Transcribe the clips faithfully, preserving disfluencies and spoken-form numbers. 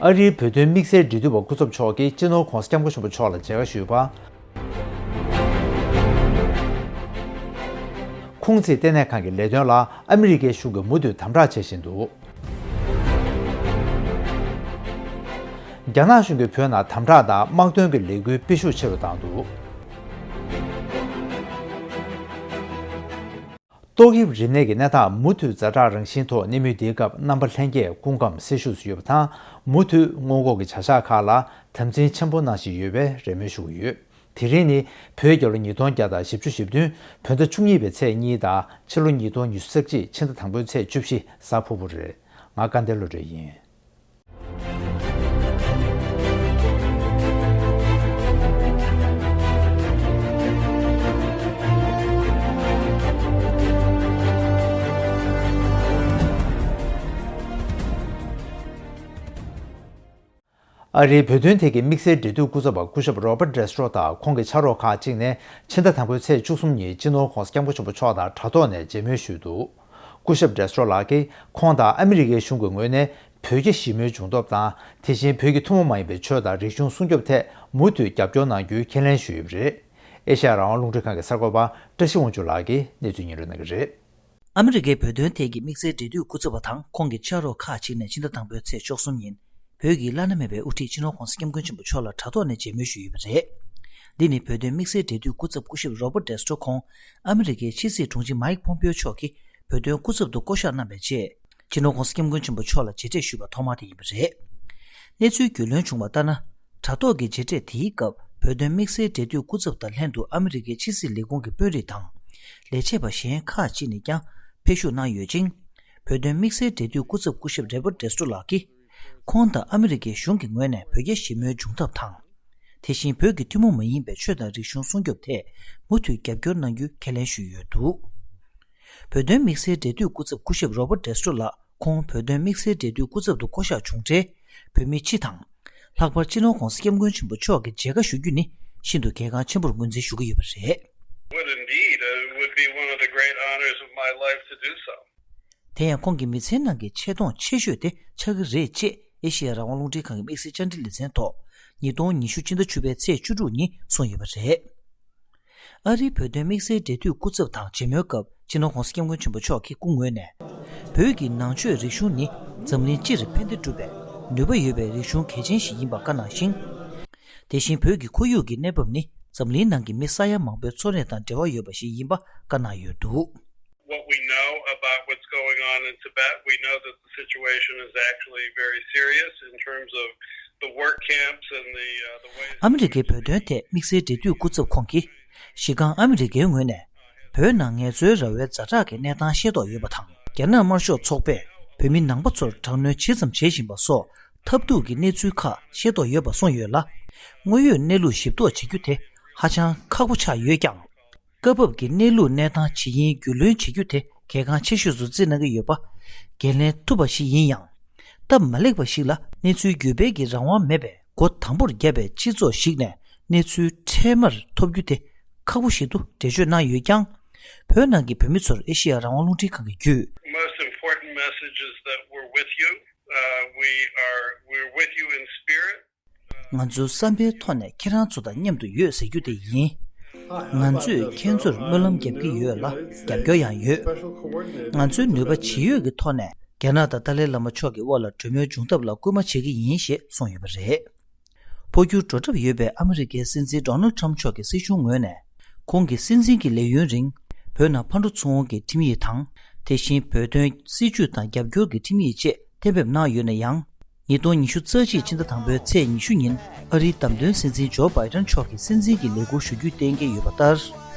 ཨ་རིའི་བོད་དོན་དམིགས་བསལ་འབྲེལ་མཐུད་པ་སྐུ་ཚབ་མཆོག་གིས་སྤྱི་ནོར་༧གོང་ས་༧སྐྱབས་མགོན་ཆེན་པོ་མཆོག་ལ་མཇལ་ཁ་ཞུས་པ། ཁུང་ཙི་ལྟེ་གནས་ཁང་གི་ལས་དོན་ལ་ཨ་མི་རི་ཀའི་གཞུང་གིས་མུ་མཐུད་དམ་དྲག་བྱེད་བཞིན་འདུག། རྒྱ་ནག་གཞུང་གིས་བོད་ནང་དམ་དྲག་དང་དམག་དོན་གྱི་ལས་འགུལ་སྤེལ་ཤུགས་ཆེ་རུ་བཏང་འདུག། ཏོག་དབྱིབས་རིམས་ནད་ཀྱི་གནས་སྟངས་མུ་མཐུད་ཛ་དྲག་རང་བཞིན་ཐོག་གནས་མུས་འདིའི་སྐབས་རྣམ་པ་ལྷན་རྒྱས་སྐུ་ཁམས་སེལ་ཤུགས་སུ་ཡོད་པ་དང་མུ་མཐུད་སྔོན་འགོག་གི་བྱ་གཞག་ཁག་ལ་དམ་འཛིན་ཆེན་པོ་གནང་བཞིན་ཡོད་པའི་རེ་སྨོན་ཞུ་གི་ཡོད། དེ་རིང་ནི་བོད་རྒྱལ་ལོ་ཉིས་སྟོང་བརྒྱ་དང་བཞི་བཅུ་ཞེ་བདུན་བོད་ཟླ་བཅུ་གཉིས་པའི་ཚེས་གཉིས་དང་ཕྱི་ལོ་ཉིས་སྟོང་ཉི་ཤུ་རྩ་གཅིག་ཕྱི་ཟླ་དང་པོའི་ཚེས་བཅུ་བཞི་གཟའ་ཕུར་བུ་རེད། ང་སྐལ་ལྡན་བློ་གྲོས་ཡིན། ཨ་རིའི་བོད་དོན་ཐད་ཀྱི་དམིགས་བསལ་འབྲེལ་མཐུད་སྐུ་ཚབ་པ་སྐུ་ཞབས་Robert Destro་དང་ཁོང་གི་ཕྱག་རོགས་ཁག་ཅིག་ནས་ཕྱི་ཟླ་དང་པོའི་ཚེས་བཅུ་གསུམ་ཉིན་སྤྱི་ནོར་༧གོང་ས་༧སྐྱབས་མགོན་ཆེན་པོ་མཆོག་དང་དྲ་ཐོག་ནས་མཇལ་མོལ་ཞུས་འདུག། སྐུ་ཞབས་Destro་ལགས་ཀྱིས་ཁོང་དང་ཨ་མི་རི་ཀའི་གཞུང་གི་ངོས་ནས་བོད་རྒྱ་ཞི་མོལ་བྱུང་ཐབས་དང་། དེ་བཞིན་བོད་ཀྱི་ཐུན་མོང་མ་ཡིན་པའི་ཆོས་དང་རིག་གཞུང་སྲུང་སྐྱོབ་ཐད་མུ་མཐུད་རྒྱབ་སྐྱོར་གནང་རྒྱུའི་ཁས་ལེན་ཞུས་ཡོད་པ་རེད། ཨེ་ཤ་ཡ་རང་དབང་རླུང་འཕྲིན་ཁང་གི་གསར་འགོད་པ་བཀྲ་ཤིས་དབང་ཕྱུག་ལགས་ཀྱིས་གནས་ཚུལ་སྙན་སྒྲོན་གནང་གི་རེད། ཨ་མི་རི་ཀའི་བོད་དོན་ཐད་ཀྱི་དམིགས་བསལ་འབྲེལ་མཐུད་སྐུ་ཚབ་པ་དང་ཁོང་གི་ཕྱག་རོགས་ཁག་ཅིག་ནས་ཕྱི་ཟླ་དང་པོའི་ཚེས་བཅུ་གསུམ་ཉིན་བོད་ཀྱི་བླ་ན་མེད་པའི་དབུ་ཁྲིད་སྤྱི་ནོར་༧གོང་ས་༧སྐྱབས་མགོན་ཆེན་པོ་མཆོག་ལ་དྲ་ཐོག་ནས་མཇལ་མོལ་ཞུས་ཡོད་པ་རེད། འདི་ནི་བོད་དོན་དམིགས་བསལ་འབྲེལ་མཐུད་སྐུ་ཚབ་སྐུ་ཞབས་Robert Destro་ཁོང་ཨ་མི་རི་ཀའི་ཕྱི་སྲིད་དྲུང་ཆེ་Mike Pompeo་མཆོག་གིས་བོད་དོན་སྐུ་ཚབ་ཏུ་བསྐོ་གཞག་གནང་བའི་རྗེས། སྤྱི་ནོར་༧གོང་ས་༧སྐྱབས་མགོན་ཆེན་པོ་མཆོག་ལ་མཇལ་འཕྲད་ཞུས་པ་ཐོག་མ་དེ་ཡིན་པ་རེད། གནས་ཚུལ་རྒྱུས་ལོན་བྱུང་བ་ལྟར་ན། དྲ་ཐོག་གི་མཇལ་འཕྲད་དེའི་སྐབས་བོད་དོན་དམིགས་བསལ་འབྲེལ་མཐུད་སྐུ་ཚབ་དང་ལྷན་དུ་ཨ་མི་རི་ཀའི་ཕྱི་སྲིད་ལས་ཁུངས་ཀྱི་དཔོན་རིགས་དང་། ལས་བྱེད་པ་གཞན་ཁག་ཅིག་ནས་ཀྱང་ཕེབས་ཞུགས་གནང་ཡོད་ཅིང་། བོད་དོན་དམིགས་བསལ་འབྲེལ་མཐུད་སྐུ་ཚབ་སྐུ་ཞབས་Robert Destro་ལགས་ཀྱིས། ཁོང་དང་ཨ་མི་རི་ཀའི་གཞུང་གི་ངོས་ནས་བོད་རྒྱ་ཞི་མོལ་འབྱུང་ཐབས་དང་། དེ་བཞིན་བོད་ཀྱི་ཐུན་མོང་མ་ཡིན་པའི་ཆོས་དང་རིག་གཞུང་སྲུང་སྐྱོབ་ཐད་མུ་མཐུད་རྒྱབ་སྐྱོར་གནང་རྒྱུའི་ཁས་ལེན་ཞུས་ཡོད་འདུག། བོད་དོན་དམིགས་བསལ་འབྲེལ་མཐུད་སྐུ་ཚབ་སྐུ་ཞབས་Robert Destro་ལགས་ཁོང་བོད་དོན་དམིགས་བསལ་འབྲེལ་མཐུད་སྐུ་ཚབ་ཏུ་བསྐོ་གཞག་བྱུང་འཕྲལ། བོད་མི་སྤྱི་དང་། ལྷག་པར་སྤྱི་ནོར་༧གོང་ས་༧སྐྱབས་མགོན་ཆེན་པོ་མཆོག་གི་མཇལ་ཁ་ཞུ་རྒྱུ་ནི་ཤིན་ཏུ་གལ་འགངས་ཆེན་པོར་ངོས་འཛིན་ཞུ་གི་ཡོད་པ་རེད། Would indeed, uh, it would be one of the great honors of my life to do so. དེ་ཡང་ཁོང་གི་མི་ཚེའི་ནང་གི་ཆེ་མཐོང་ཆེ་ཤོས་དེ་ཆགས་ཀྱི་རེད་ཅེས་ཨེ་ཤེ་ཡ་རང་དབང་རླུང་འཕྲིན་ཁང་གི་དམིགས་བསལ་བཅར་འདྲི་ལེ་ཚན་ཐོག་ཉིས་སྟོང་ཉི་ཤུ་སྤྱི་ཟླ་བཅུ་པའི་ཚེས་བཅུ་དྲུག་ཉིན་གསུངས་ཡོད་པ་རེད། ཨ་རིའི་བོད་དོན་དམིགས་བསལ་འབྲེལ་མཐུད་སྐུ་ཚབ་དང་མཇལ་མོལ་སྐབས་སྤྱི་ནོར་༧གོང་ས་༧སྐྱབས་མགོན་ཆེན་པོ་མཆོག་གིས་སྐུ་ངོས་ནས། བོད་ཀྱི་ནང་ཆོས་རིག་གཞུང་ནི་འཛམ་གླིང་སྤྱིར་ཕན་བདེ་སྒྲུབ་པའི་ནུས་པ་ཡོད་པའི་རིག་གཞུང་གལ་ཆེན་ཞིག་ཡིན་པ་བཀའ་གནང་ཞིང་། དེ་བཞིན་བོད་ཀྱི་ཁོར་ཡུག་གི་གནས་བབ་ནི་འཛམ་གླིང་ནང་གི་མི་ས་ཡ་མང་པོའི་འཚོ་གནས་དང་འབྲེལ་བ་ཡོད་པ་ཞིག་ཡིན་པ་བཀའ་གནང་ཡོད་འདུག། What we know about what's going on in Tibet, we know that the situation is actually very serious in terms of the work camps and the, uh, the ways ཨ་མི་རི་ཀའི་བོད་དོན་ཐད་དམིགས་བསལ་འབྲེལ་མཐུད་སྐུ་ཚབ་ཁོང་གིས། གཞི་རྐང་ཨ་མི་རི་ཀའི་ངོས་ནས། བོད་ནང་ངལ་རྩོལ་ར་བའི་ཛ་དྲག་གི་གནས་སྟངས་ཤེས་རྟོགས་ཡོད་པ་དང་། རྒྱ་ནག་དམར་ཤོག་ཚོགས་པས་བོད་མི་ནང་པ་ཚོར་དྲག་གནོན་ཇི་ཙམ་བྱེད་བཞིན་པ་སོགས་ཐབས་སྡུག་གི་གནས་ཚུལ་ཁག་ཤེས་རྟོགས་ཡོད་པ་གསུངས་ཡོད་ལ། དངོས་ཡོད་གནས་ལུགས་ཞིབ་རྟོག་བྱེད་རྒྱུ་དེ་ཧ་ཅང་ཁག་པོ་ཆགས་ཡོད་ཀྱང་། སྐབས་བབ་ཀྱི་གནས་ལུགས་གནས་སྟངས་ཇི་ཡིན་རྒྱུས་ལོན་བྱེད་རྒྱུ་དེ་གལ་འགངས་ཆེ་ཤོས་སུ་བརྩི་གནང་གི་ཡོད་པ། འགན་ལེན་ཐུབ་པ་ཞིག་ཡིན་ཡང་། སྟབས་མ་ལེགས་པ་ཞིག་ལ་གནས་ཚུལ་བརྒྱུད་སྤེལ་གྱི་རང་དབང་མེད་པའི་སྒོ་དམ་པོར་བརྒྱབ་པའི་སྤྱི་ཚོགས་ཤིག་ནས་གནས་ཚུལ་འཕྲལ་མར་ཐོབ་རྒྱུ་དེ་ཁག་པོ་ཞིག་ཏུ་འགྲེལ་བརྗོད་གནང་ཡོད་ཀྱང་། བོད་ནང་གི་བོད་མི་ཚོར་ཨེ་ཤེ་ཡ་རང་དབང་རླུང་འཕྲིན་ཁང་གི་བརྒྱུད། Most important message is that we're with you. Uh, we are, we're with you in spirit. ང་ཚོའི་བསམ་པའི་ཐོག་ནས་ཁྱེད་རང་ཚོ་དང་མཉམ་དུ་ཡོད་ཟེར་རྒྱུ་དེ་ཡིན། ང་ཚོས་ཁྱེད་ཚོར་སྨོན་ལམ་རྒྱབ་ཀྱི་ཡོད་ལ་རྒྱབ་སྐྱོར་ཡང་ཡོད། ང་ཚོའི་ནུས་པ་ཇི་ཡོད་ཀྱི་ཐོག་ནས་རྒྱ་ནག་དང་ཏཱ་ལའི་བླ་མ་མཆོག་གི་དབར་ལ་གྲོས་མོལ་འབྱུང་ཐབས་ལ་སྐུལ་མ་བྱེད་ཀྱི་ཡིན་ཞེས་གསུངས་ཡོད་པ་རེད། འཕོ་འགྱུར་འགྲོ་གྲབས་ཡོད་པའི་ཨ་མི་རི་ཀའི་སྲིད་འཛིན་Donald Trump་མཆོག་གི་སྲིད་གཞུང་ངོས་ནས། ཁོང་གི་སྲིད་འཛིན་གྱི་ལས་ཡུན་རིང་། བོད་ནང་ཕར་འགྲོ་ཚུར་འོང་གི་ཁྲིམས་ཡིག་དང་། དེ་བཞིན་བོད་དོན་སྲིད་བྱུས་དང་རྒྱབ་སྐྱོར་གྱི་ཁྲིམས་ཡིག་བཅས་གཏན་འབེབས་གནང་ཡོད་ན་ཡང་། ཉིས་སྟོང་ཉི་ཤུ་རྩ་གཅིག་ཕྱི་ཟླ་དང་པོའི་ཚེས་ཉི་ཤུ་ཉིན་ཨ་རིའི་བདམས་ཐོན་སྲིད་འཛིན་ཇོ་བྷའི་ཌེན་མཆོག་གིས་སྲིད་འཛིན་གྱི་ལས་འཁུར་ཞུ་རྒྱུའི་གཏན་འཁེལ་ཡོད་པ་ལྟར།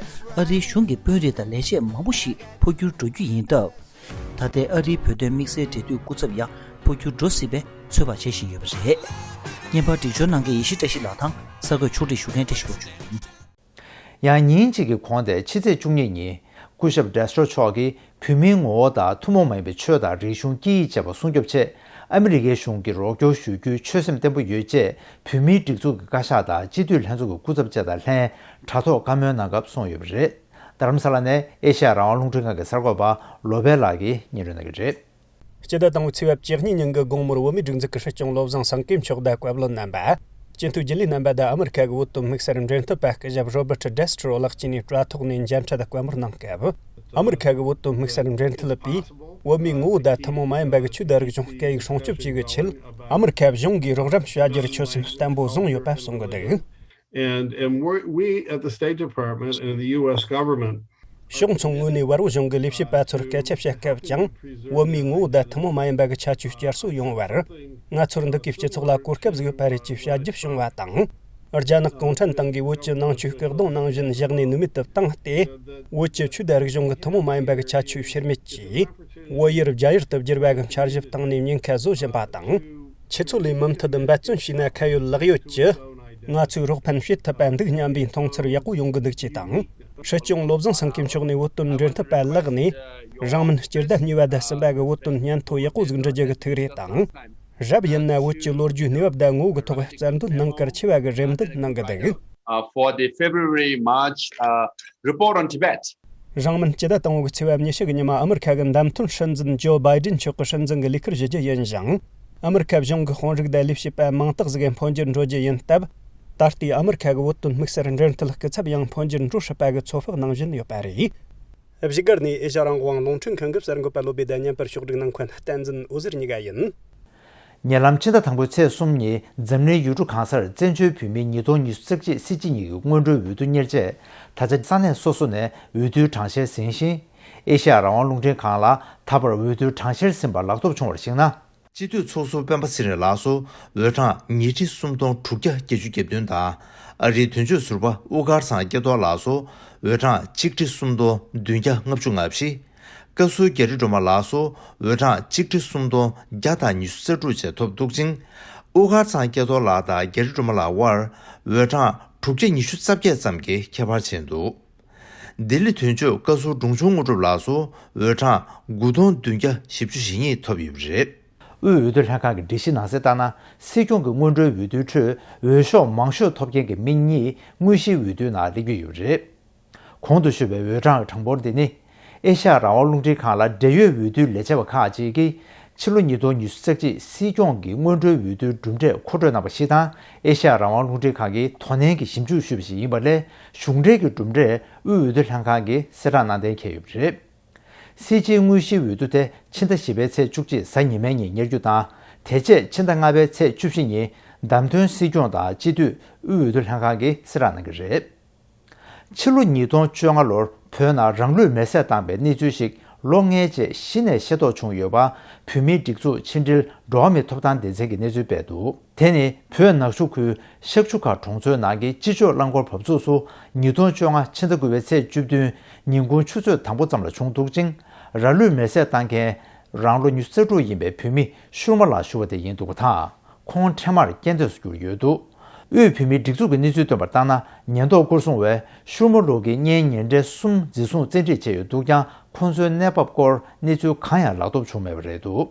ཨ་རིའི་གཞུང་གི་དཔོན་རིགས་དང་ལས་བྱེད་མང་པོ་ཞིག་འཕོ་འགྱུར་འགྲོ་རྒྱུ་ཡིན་སྟབས། ད་ལྟའི་ཨ་རིའི་བོད་དོན་དམིགས་བསལ་འབྲེལ་མཐུད་སྐུ་ཚབ་ཡང་འཕོ་འགྱུར་འགྲོ་སྲིད་པའི་ཚོད་དཔག་བྱེད་བཞིན་ཡོད་པ་རེད། བརྙན་པར་སྒྲིག་སྦྱོར་གནང་མཁན་ཡེ་ཤེས་བཀྲ་ཤིས་ལགས་དང་གསར་འགོད་ཕྱོགས་སྒྲིག་ཞུ་མཁན་བཀྲ་ཤིས་དབང་ཕྱུག་ཡིན། ཡང་ཉིན་གཅིག་གི་གོང་དེ་ཕྱི་ཚེས་བཅུ་གཉིས་ཉིན་སྐུ་ཞབས་ཌེ་སི་ཊོ་མཆོག་གིས་བོད་མིའི་ངོ་བོ་དང་ཐུན་མོང་མ་ཡིན་པའི་ཆོས་དང་རིག་གཞུང་སྐད་ཡིག་བཅས་པ་སྲུང་སྐྱོབ་ཆེད་ཨ་མི་རི་ཀའི་གཞུང་གིས་རོགས་སྐྱོར་ཞུ་རྒྱུའི་ཆོད་སེམས་བརྟན་པོ་ཡོད་ཅེས་བོད་མིའི་སྒྲིག་འཛུགས་ཀྱི་བཀའ་ཤག་དང་སྤྱི་འཐུས་ལྷན་ཚོགས་ཀྱི་སྐུ་ཚབ་བཅས་དང་ལྷན་དྲ་ཐོག་བཀའ་མོལ་གནང་སྐབས་གསུངས་ཡོད་པ་རེད། རྡ་རམ་ས་ལ་ནས་ཨེ་ཤ་ཡ་རང་དབང་རླུང་འཕྲིན་ཁང་གི་གསར་འགོད་པ་ལོ་པེ་ལགས་ཀྱིས་སྙན་སྒྲོན་གནང་གི་རེད། སྤྱི་ཟླ་དང་པོའི་ཚེས་པ་བཅུ་གཉིས་ཉིན་གྱི་དགོང་མོར་བོད་མིའི་སྒྲིག་འཛུགས་ཀྱི་སྲིད་སྐྱོང་བློ་བཟང་སེང་གེ་མཆོག་དང་བཀའ་བློན་རྣམ་པ། སྤྱི་འཐུས་རྒྱུན་ལས་རྣམ་པ་དང་ཨ་མི་རི་ཁ་གི་བོད་དོན་དམིགས་བསལ་འབྲེལ་མཐུད་པ་སྐུ་ཞབས་རོ་བར་ཊི་ཌེ་སི་ཊི་རོ་ལགས་བཅས་ནས་དྲ་ཐོག་ནས་མཇལ་འཕྲད་དང་བཀའ་མོལ་གནང་སྐབས། ཨ་མི་རི་ཁ་གི་བོད་དོན་དམིགས་བསལ་འབྲེལ་མཐུད་པས་བོད་མིའི་ངོ་བོ་དང་ཐུན་མོང་མ་ཡིན་པ་གི་ཆོས་དང་རིག་གཞུང་སྐད་ཡིག་སྲུང་སྐྱོབ་བཅས་ཀྱི་ཆེད། ཨ་མི་རི་ཁ་གཞུང་གིས་རོགས་རམ་བྱ་རྒྱུར་ཆོད་སེམས་བརྟན་པོ་བཟུང་ཡོད་པ་གསུང་གི་འདུག། And, and we, we at the State Department and the U S government ཕྱོགས་མཚུངས་ངོས་ནས་བར་བོད་གཞུང་གི་ལས་བྱེད་པ་ཚོར་སྐད་ཆ་བཤད་སྐབས་ཀྱང་། བོད་མིའི་ངོ་བོ་དང་ཐུན་མོང་མ་ཡིན་པ་གི་ཁྱད་ཆོས་བསྐྱར་གསོ་ཡོང་བར། ང་ཚོར་འདི་གའི་སྤྱི་ཚོགས་ལ་གོ་སྐབས་ཟིག་ཡོད་པ་རེད་ཅེས་བཤད་རྒྱུ་བྱུང་བ་དང་། རྒྱ་ནག་གུང་ཁྲན་ཏང་གིས་བོད་ཀྱི་ནང་ཆོས་བཀག་སྡོམ་གནང་བཞིན་བཞག་ནས་ནུས་མེད་དུ་བཏང་སྟེ། བོད་ཀྱི་ཆོས་དང་རིག་གཞུང་གི་ཐུན་མོང་མ་ཡིན་པ་གི་ཁྱད་ཆོས་ཕྱིར་མེད་ཀྱིས། བོད་ཡུལ་རྒྱ་ཡུལ་དུ་བསྒྱུར་བ་གི་འཆར་གཞི་བཏང་ནས་ཉེན་ཁ་བཟོ་བཞིན་པ་དང་། ཆུ་ཚོད་ལས་མུ་མཐུད་འབད་བརྩོན་བྱས་ན་ཁ་ཡོད་ལག་ཡོད་ཀྱིས། ང་ཚོས་རོགས་ཕན་བྱེད་ཐུབ་པ་འདུག་སྙམ་པའི་མཐོང་ཚུལ་ཡག་པོ་ཡོང་གི་འདུག་ཅེས་དང་། སྲིད་སྐྱོང་བློ་བཟང་སེང་གེ་མཆོག་ནས་བོད་དོན་འབྲེལ་མཐུད་པ་ལག་ནས། རང་མིན་སྤྱི་ཟླ་གཉིས་པ་དང་གསུམ་པ་གི་བོད་དོན་སྙན་ཐོ་ཡག་པོ་ཟིག་འབྲི་རྒྱུ་གི་ཐུགས་རེ་དང་། རབ་ཡིན་ན་བོད་ཀྱི་ལོ་རྒྱུས་གནས་བབ་དང་ངོ་བོ་གི་ཐོག་རྩལ་འདོན་གནང་གལ་ཆེ་བ་གི་རེ་འདུན་གནང་གི་འདུག། Uh, for the February March, uh, report on Tibet. རང་མིན་སྤྱི་ཟླ་དང་པོ་གི་ཚེས་པ་ཉི་ཤུ་གི་ཉིན་མ་ཨ་མི་རི་ཁ་གི་བདམས་ཐོན་སྲིད་འཛིན་ཇོ་བྷའི་ཌེན་མཆོག་གི་སྲིད་འཛིན་གྱི་ལས་ཁུར་ཞུ་རྒྱུ་ཡིན་ཞིང་། ཨ་མི་རི་ཁ་གཞུང་གི་དཔོན་རིགས་དང་ལས་བྱེད་པ་མང་དག་ཟིག་འཕོ་འགྱུར་འགྲོ་རྒྱུ་ཡིན་སྟབས། ད་ལྟའི་ཨ་མི་རི་ཁ་གི་བོད་དོན་དམིགས་བསལ་འབྲེལ་མཐུད་སྐུ་ཚབ་ཡང་འཕོ་འགྱུར་འགྲོ་སྲིད་པ་གི་ཚོད་དཔག་གནང་བཞིན་ཡོད་པ་རེད། བཞུགས་སྒར་ནས་ཨེ་ཤ་རང་དབང་རླུང་འཕྲིན་ཁང་གི་གསར་འགོད་པ་བློ་བྷེ་དང་མཉམ་པར་ཕྱོགས་སྒྲིག་གནང་མཁན་བསྟན་འཛིན་འོད་ཟེར་གཉིས་ཀ་ཡིན། ཉེ་ལམ་ཕྱི་ཟླ་དང་པོའི་ཚེས་གསུམ་ཉིན་འཛམ་གླིང་ཡུལ་གྲུ་གང་སར་བཙན་བྱོལ་བོད་མིའི་ཉིས་སྟོང་ཉི་ཤུ་རྩ་གཅིག་སྲིད་སྤྱི་གཉིས་ཀྱི་སྔོན་འགྲོའི་འོས་བསྡུ་གཉེར་རྗེས། ད་ཆ་ས་གནས་སོ་སོ་ནས་འོས་བསྡུའི་གྲངས་བཤེར་ཟིན་ཞིང་། ཨེ་ཤ་ཡ་རང་དབང་རླུང་འཕྲིན་ཁང་ལ་ད་བར་འོས་བསྡུའི་གྲངས་བཤེར་ཟིན་པ་ལག་ཐོབ་བྱུང་བར་གཞིགས་ན། སྤྱི་འཐུས་ཚོགས་ཟུར་སྤེན་པ་ཚེ་རིང་ལགས་སུ་འོས་གྲངས་ཉིས་ཁྲི་སུམ་སྟོང་དྲུག་བརྒྱ་བརྒྱད་ཅུ་གྱ་བདུན་དང་། ཨ་རིའི་དོན་གཅོད་ཟུར་པ་དབུ་དཀར་ཚང་སྐྱ་རྡོར་ལགས་སུ་འོས་གྲངས་གཅིག་ཁྲི་སུམ་སྟོང་བདུན་བརྒྱ་ལྔ་བཅུ་ང་བཞི། བཀའ་ཟུར་རྒྱ་རི་སྒྲོལ་མ་ལགས་སུ་འོས་གྲངས་གཅིག་ཁྲི་སུམ་སྟོང་བརྒྱ་དང་ཉི་ཤུ་རྩ་དྲུག་བཅས་ཐོབ་འདུག་ཅིང་། དབུ་དཀར་ཚང་སྐྱ་རྡོར་ལགས་དང་རྒྱ་རི་སྒྲོལ་མ་ལགས་དབར་འོས་གྲངས་དྲུག་བརྒྱ་ཉི་ཤུ་རྩ་བརྒྱད་ཙམ་གྱི་ཁྱད་པར་ཕྱིན་འདུག། ལྡི་ལི་དོན་གཅོད་བཀའ་ཟུར་འབྲོང་ཆུང་དངོས་གྲུབ་ལགས་སུ་འོས་གྲངས་དགུ་སྟོང་བདུན་བརྒྱ་བཞི་བཅུ་ཞེ་གཉིས་ཐོབ་ཡོད་པ་རེད། དབུས་འོས་བསྡུ་ལྷན་ཁང་གི་སྒྲིག་གཞི་ནང་གསལ་ལྟར་ན། སྲིད་སྐྱོང་གི་སྔོན་འགྲོའི་འོས་བསྡུའི་ཁྲོད་འོས་ཤོག་མང་ཤོས་ཐོབ་མཁན་གྱི་མི་གཉིས་དངོས་གཞིའི་འོས་བསྡུའི་ནང་སླེབས་ཀྱི་ཡོད་པ་རེད། གོང་དུ་ཞུས་པའི་འོས་གྲངས་ཀྱི་གྲངས་འབོར་འདི་ནི། ཨེ་ཤ་ཡ་རང་དབང་རླུང་འཕྲིན་ཁང་ལ་འབྲེལ་ཡོད་འོས་བསྡུའི་ལས་བྱེད་པ་ཁག་ཅིག་གིས། ཕྱི་ལོ་ཉིས་སྟོང་ཉི་ཤུ་རྩ་གཅིག་སྲིད་སྐྱོང་གི་སྔོན་འགྲོའི་འོས་བསྡུའི་གྲུབ་འབྲས་མཁོ་སྤྲོད་གནང་པ་ཞིག་དང་། ཨེ་ཤ་ཡ་རང་དབང་རླུང་འཕྲིན་ཁང་གིས་དོ་ནན་གྱིས་ཞིབ་འཇུག་ཞུས་པ་ཞིག་ཡིན་པ་ལས། གཞུང་འབྲེལ་གྱི་གྲུབ་འབྲས་དབུས་འོས་བསྡུ་ལྷན་ཁང་གིས་གསལ་བསྒྲགས་གནང་གཏན་འཁེལ་ཡོད་པ་རེད། སྲིད་སྤྱིའི་དངོས་གཞིའི་འོས་བསྡུ་དེ་ཕྱི་ཟླ་བཞི་པའི་ཚེས་བཅུ་གཅིག་གཟའ་ཉི་མའི་ཉིན་གཉེར་རྒྱུ་དང་། དེ་རྗེས་ཕྱི་ཟླ་ལྔ་པའི་ཚེས་བཅུ་བཞི་ཉིན་བདམས་ཐོན་སྲིད་སྐྱོང་དང་སྤྱི་འཐུས་དབུས་འོས་བསྡུ་ལྷན་ཁང་གིས་གསལ་བསྒྲགས་གནང་གི་རེད། ཕྱི་ལོ་ཉིས་སྟོང་བཅོ་ལྔ་ལོར་བོད་ནང་རང་ལུས་མེར་སྲེག་བཏང་པའི་གནས་ཚུལ་ཞིག་ལོ་ལྔའི་རྗེས་གཞི་ནས་ཤེས་རྟོགས་བྱུང་ཡོད་པ། བོད་མིའི་སྒྲིག་འཛུགས་ཕྱི་འབྲེལ་འགྲོ་བ་མིའི་ཐོབ་ཐང་སྡེ་ཚན་གྱིས་གནས་ཚུལ་སྤེལ་འདུག། དེ་ནི་བོད་ནག་ཆུ་ཁུལ་ཤག་ཆུ་ཁ་གྲོང་ཚོའི་ནང་གི་སྤྱི་སྤྱོད་རླངས་འཁོར་བབས་ཚུགས་སུ། ཉིས་སྟོང་བཅོ་ལྔ་ཕྱི་ཟླ་དགུ་པའི་ཚེས་བཅུ་བདུན་ཉིན་གུང་ཆུ་ཚོད་དང་པོ་ཙམ་ལ་བྱུང་འདུག་ཅིང་། རང་ལུས་མེར་སྲེག་བཏང་མཁན་རང་ལོ་ཉི་ཤུ་རྩ་དྲུག་ཡིན་པའི་བོད་མི་ཤུར་མ་ལགས་ཞུ་བ་དེ་ཡིན་འདུག་པ་དང་། ཁོང་འཕྲལ་མར་རྐྱེན་འདས་སུ་གྱུར་ཡོད་འདུག། དབུས་བོད་མིའི་སྒྲིག་འཛུགས་ཀྱི་གནས་ཚུལ་བཏོན་པར་བལྟས་ན། ཉེན་རྟོག་སྐོར་སྲུང་བས་ཤུར་མ་ལགས་ཀྱི་བརྙན་ཉེ་འབྲེལ་གསུམ་འཛིན་བཟུང་བཙན་ཁྲིད་བྱས་ཡོད་འདུག་ཀྱང་། ཁོང་ཚོའི་གནས་བབ་སྐོར་གནས་ཚུལ་གང་ཡང་ལག་ཐོབ་བྱུང་མེད་པ་རེད་འདུག།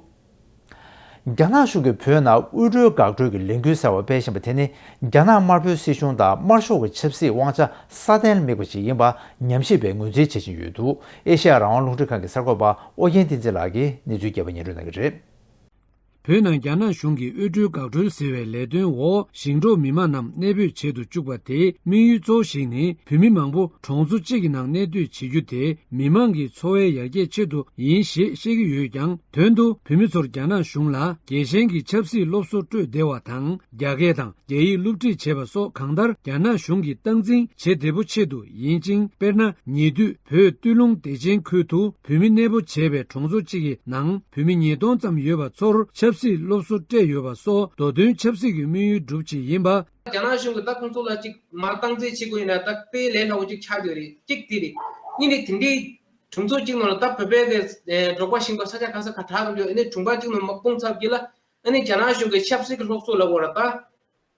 རྒྱ་ནག་གཞུང་གིས་བོད་ནང་དབུལ་སྒྲོལ་འགག་སྒྲོལ་གྱི་ལས་འགུལ་ཟེར་བ་སྤེལ་བཞིན་པ་དེ་ནི། རྒྱ་ནག་དམར་པོའི་སྲིད་གཞུང་དང་དམར་ཤོག་གི་ཆབ་སྲིད་དབང་ཆ་སྲ་བརྟན་དམིགས་པ་ཞིག་ཡིན་པ་ཉམས་ཞིབ་པས་ངོས་འཛིན་བྱེད་བཞིན་ཡོད་འདུག། ཨེ་ཤེ་ཡ་རང་དབང་རླུང་འཕྲིན་ཁང་གི་གསར་འགོད་པ་ཨོ་རྒྱན་བསྟན་འཛིན་ལགས་ཀྱིས་གནས་ཚུལ་རྒྱས་པ་སྙན་སྒྲོན་གནང་གི་རེད། བོད་ནང་རྒྱ་ནག་གཞུང་གིས་དབུལ་སྒྲོལ་འགག་སྒྲོལ་ཟེར་བའི་ལས་དོན་འོག་ཞིང་འབྲོག་མི་མང་རྣམས་གནས་སྤོས་བྱེད་དུ་བཅུག་པ་དེའི་དམིགས་ཡུལ་གཙོ་བོ་ཞིག་ནི། བོད་མི་མང་པོ་གྲོང་ཚོ་གཅིག་གི་ནང་གནས་སྡོད་བྱེད་རྒྱུ་དེ་མི་མང་གི་འཚོ་བའི་ཡར་རྒྱས་ཆེད་དུ་ཡིན་ཞེས་བཤད་ཀྱི་ཡོད་ཀྱང་། དོན་དུ་བོད་མི་ཚོར་རྒྱ་ནག་གཞུང་ལ་རྒྱལ་ཞེན་གྱི་ཆབ་སྲིད་སློབ་གསོ་སྤྲོད་བདེ་བ་དང་། རྒྱ་སྐད་དང་རྒྱ་ཡིག་སློབ་ཁྲིད་བྱེད་པ་སོགས་གང་ལྟར་རྒྱ་ནག་གཞུང་གིས་སྟངས་འཛིན་བྱེད་བདེ་པོ་ཆེད་དུ་ཡིན་ཅིང་། དཔེར་ན། ཉེ་དུས་བོད་སྟོད་ལུང་བདེ་ཆེན་ཁུལ་དུ་བོད་མི་གནས་སྤོ་བྱས་པའི་གྲོང་ཚོ་གཅིག་གི་ནང་བོད་མི་ཉིས་སྟོང་ཙམ་ཡོད་པ་ཚོར་ཆབ་སྲིད་སློབ་གསོ་སྤྲད་ཡོད་པ་སོགས་མདོ་དོན་ཆབ་སྲིད་ཀྱི་དམིགས་ཡུལ་སྒྲུབ་ཆེད་ཡིན་པ། རྒྱ་ནག་གཞུང་གིས་ད་ཁོང་ཚོ་ལ་ཅིག་མར་སྟངས་འཛིན་བྱེད་དགོས་ཡིན་ན་ད་དཔེ་ལས་སླ་བོ་ཅིག་ཆགས་བསྡད་རེད། གཅིག་དེ་རེད། གཉིས་ནི་དེ་འདྲའི་གྲོང་ཚོ་གཅིག་ནང་ལ་ད་བོད་པའི་གི་འབྲོག་པ་ཞིང་པ་ས་ཆ་ག་ས་ག་གྲགས་འགྲོ་ཡིན་ནའི་གྲོང་པ་གཅིག་ནང་མར་སྤུངས་ཚར་རྗེས་ལ་ཨ་ནི་རྒྱ་ནག་གཞུང་གི་ཆབ་སྲིད་ཀྱི་སློབ་གསོ་ལབ་དགོས་ར་ད།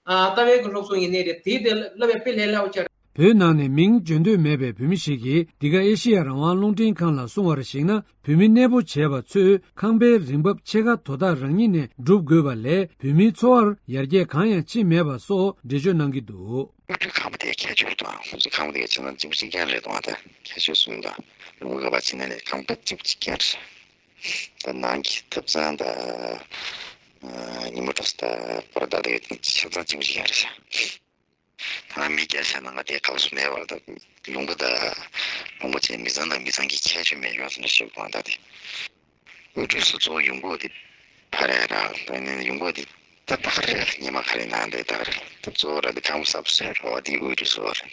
ཨ། ལྟ་བའི་གི་སློབ་གསོ་ཡིན་ནའི་རེད། དེའི་དེ་བསླབ་པའི་དཔེ་ལས་སླ་བོ་ཆགས། བོད་ནང་ནས་མིང་བརྗོད་འདོད་མེད་པའི་བོད་མི་ཞིག་གིས་འདི་ག་ཨེ་ཤེ་ཡ་རང་དབང་རླུང་འཕྲིན་ཁང་ལ་གསུངས་པར་གཞིགས་ན། བོད་མི་གནས་སྤོ་བྱས་པ་ཚོས་ཁང་པའི་རིན་འབབ་ཕྱེད་ཀ་དོ་བདག་རང་ཉིད་ནས་སྒྲུབ་དགོས་པ་ལས། བོད་མིའི་འཚོ་བར་ཡར་རྒྱས་གང་ཡང་ཕྱིན་མེད་པ་སོགས་འགྲེལ་བརྗོད་གནང་གི་འདུག། དབུལ་སྒྲོལ་ཁང་པ་དེ་ཁྱད་ཆོས་དང་ཁོང་ཚོ་ཁང་པ་དེ་ཁྱེད་རང་གཅིག་པུ་གཅིག་རྐྱང་རེད་དང་། ད་ཁྱད་ཆོས་གསུམ་དང་ལུང་པ་ག་པར་ཕྱིན་ན་ནས་ཁང་པ་གཅིག་པུ་གཅིག་རྐྱང་རེད། ད་ནང་གི་ཐབ་ཚང་ད་ཉིན་མོ་འགྲོ་ས་ད་པར་ད་ད་ཡོད་ཆ་ཚང་ཅིག་ཅིག་ཡང་རེད་ཤག་ད་ང་མི་སྐྱ་ཤ་ན་ང་དེ་ག་ལ་སུ་མེད་བར་ད་ལུང་པ་ད་ལུང་པ་ཅན་མི་ཚང་དང་མི་ཚང་གི་ཁྱད་ཆོས་མེད་ཡོང་སོང་ན་ཤོད་དགོས་ད་དེ། འོས་སྤྲོད་སུ་གཙོ་བོ་ཡོང་སྒོ་དེ་ཕ་རེད་ར་ད་ནི་ཡོང་སྒོ་དེ་ད་ད་ག་རེད་ར་ཉི་མ་ག་རེ་ན་འདི་ད་ག་རེད་ད་གཙོ་བོ་ར་འདི་གང་མོ་ཟབ་སོན་རོ་འདི་འོས་སྤྲོད་སོ་རེད།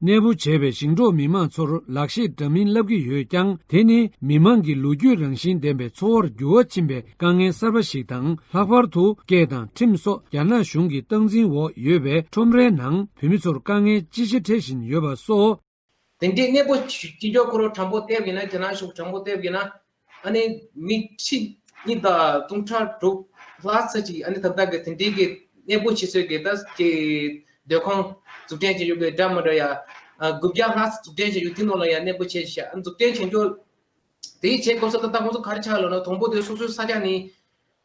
གནས་སྤོ་བྱས་པའི་ཞིང་འབྲོག་མི་མང་ཚོར་ལག་ཤེས་འདྲ་མིན་བསླབ་ཀྱི་ཡོད་ཀྱང་དེ་ནི་མི་མང་གི་ལོ་རྒྱུས་རང་བཞིན་ལྡན་པའི་འཚོ་བར་འགྱུར་བ་ཕྱིན་པའི་དཀའ་ངལ་གསར་པ་ཞིག་དང་ལྷག་པར་དུ་སྐད་དང་ཁྲིམས་སོགས་རྒྱ་ནག་གཞུང་གི་སྟངས་འཛིན་འོག་ཡོད་པའི་ཁྲོམ་རའི་ནང་བོད་མི་ཚོར་དཀའ་ངལ་ཅི་ཆེ་འཕྲད་བཞིན་ཡོད་པ་སོགས། དེ་འདྲའི་གནས་སྤོ་ཅི་ལྕོགས་ཁོ་རང་དྲང་པོ་བལྟས་པ་ཡིན་ན་རྒྱ་ནག་གཞུང་དྲང་པོ་བལྟས་པ་ཡིན་ན་ཨ་ནི་མི་ཁྲི་གཉིས་དང་སྟོང་ཕྲག་དྲུག་ལྷག་ཙམ་ཅིག་ཨ་ནི་ད་ལྟ་གི་དེ་འདྲའི་གི་གནས་སྤོ་བྱེད་སྲོལ་གི་ད་གི་སྡོད་ཁང་འཛུགས་སྐྲུན་བྱེད་རྒྱུ་གི་འདྲ་མི་འདྲ་ཡ་དགུ་བརྒྱ་ལྷག་ཙམ་འཛུགས་སྐྲུན་བྱེད་རྒྱུ་དེ་ནང་ལ་ཡ་གནས་སྤོ་བྱེད་བཞག་ཨ་ནི་འཛུགས་སྐྲུན་བྱེད་རྒྱུ་དེ་བྱེད་དགོས་ས་ད་ལྟ་ཁོང་ཚོ་ག་རེ་ཆགས་ལབ་ན་དང་པོ་དེ་སོ་སོའི་ས་ཆ་ནི།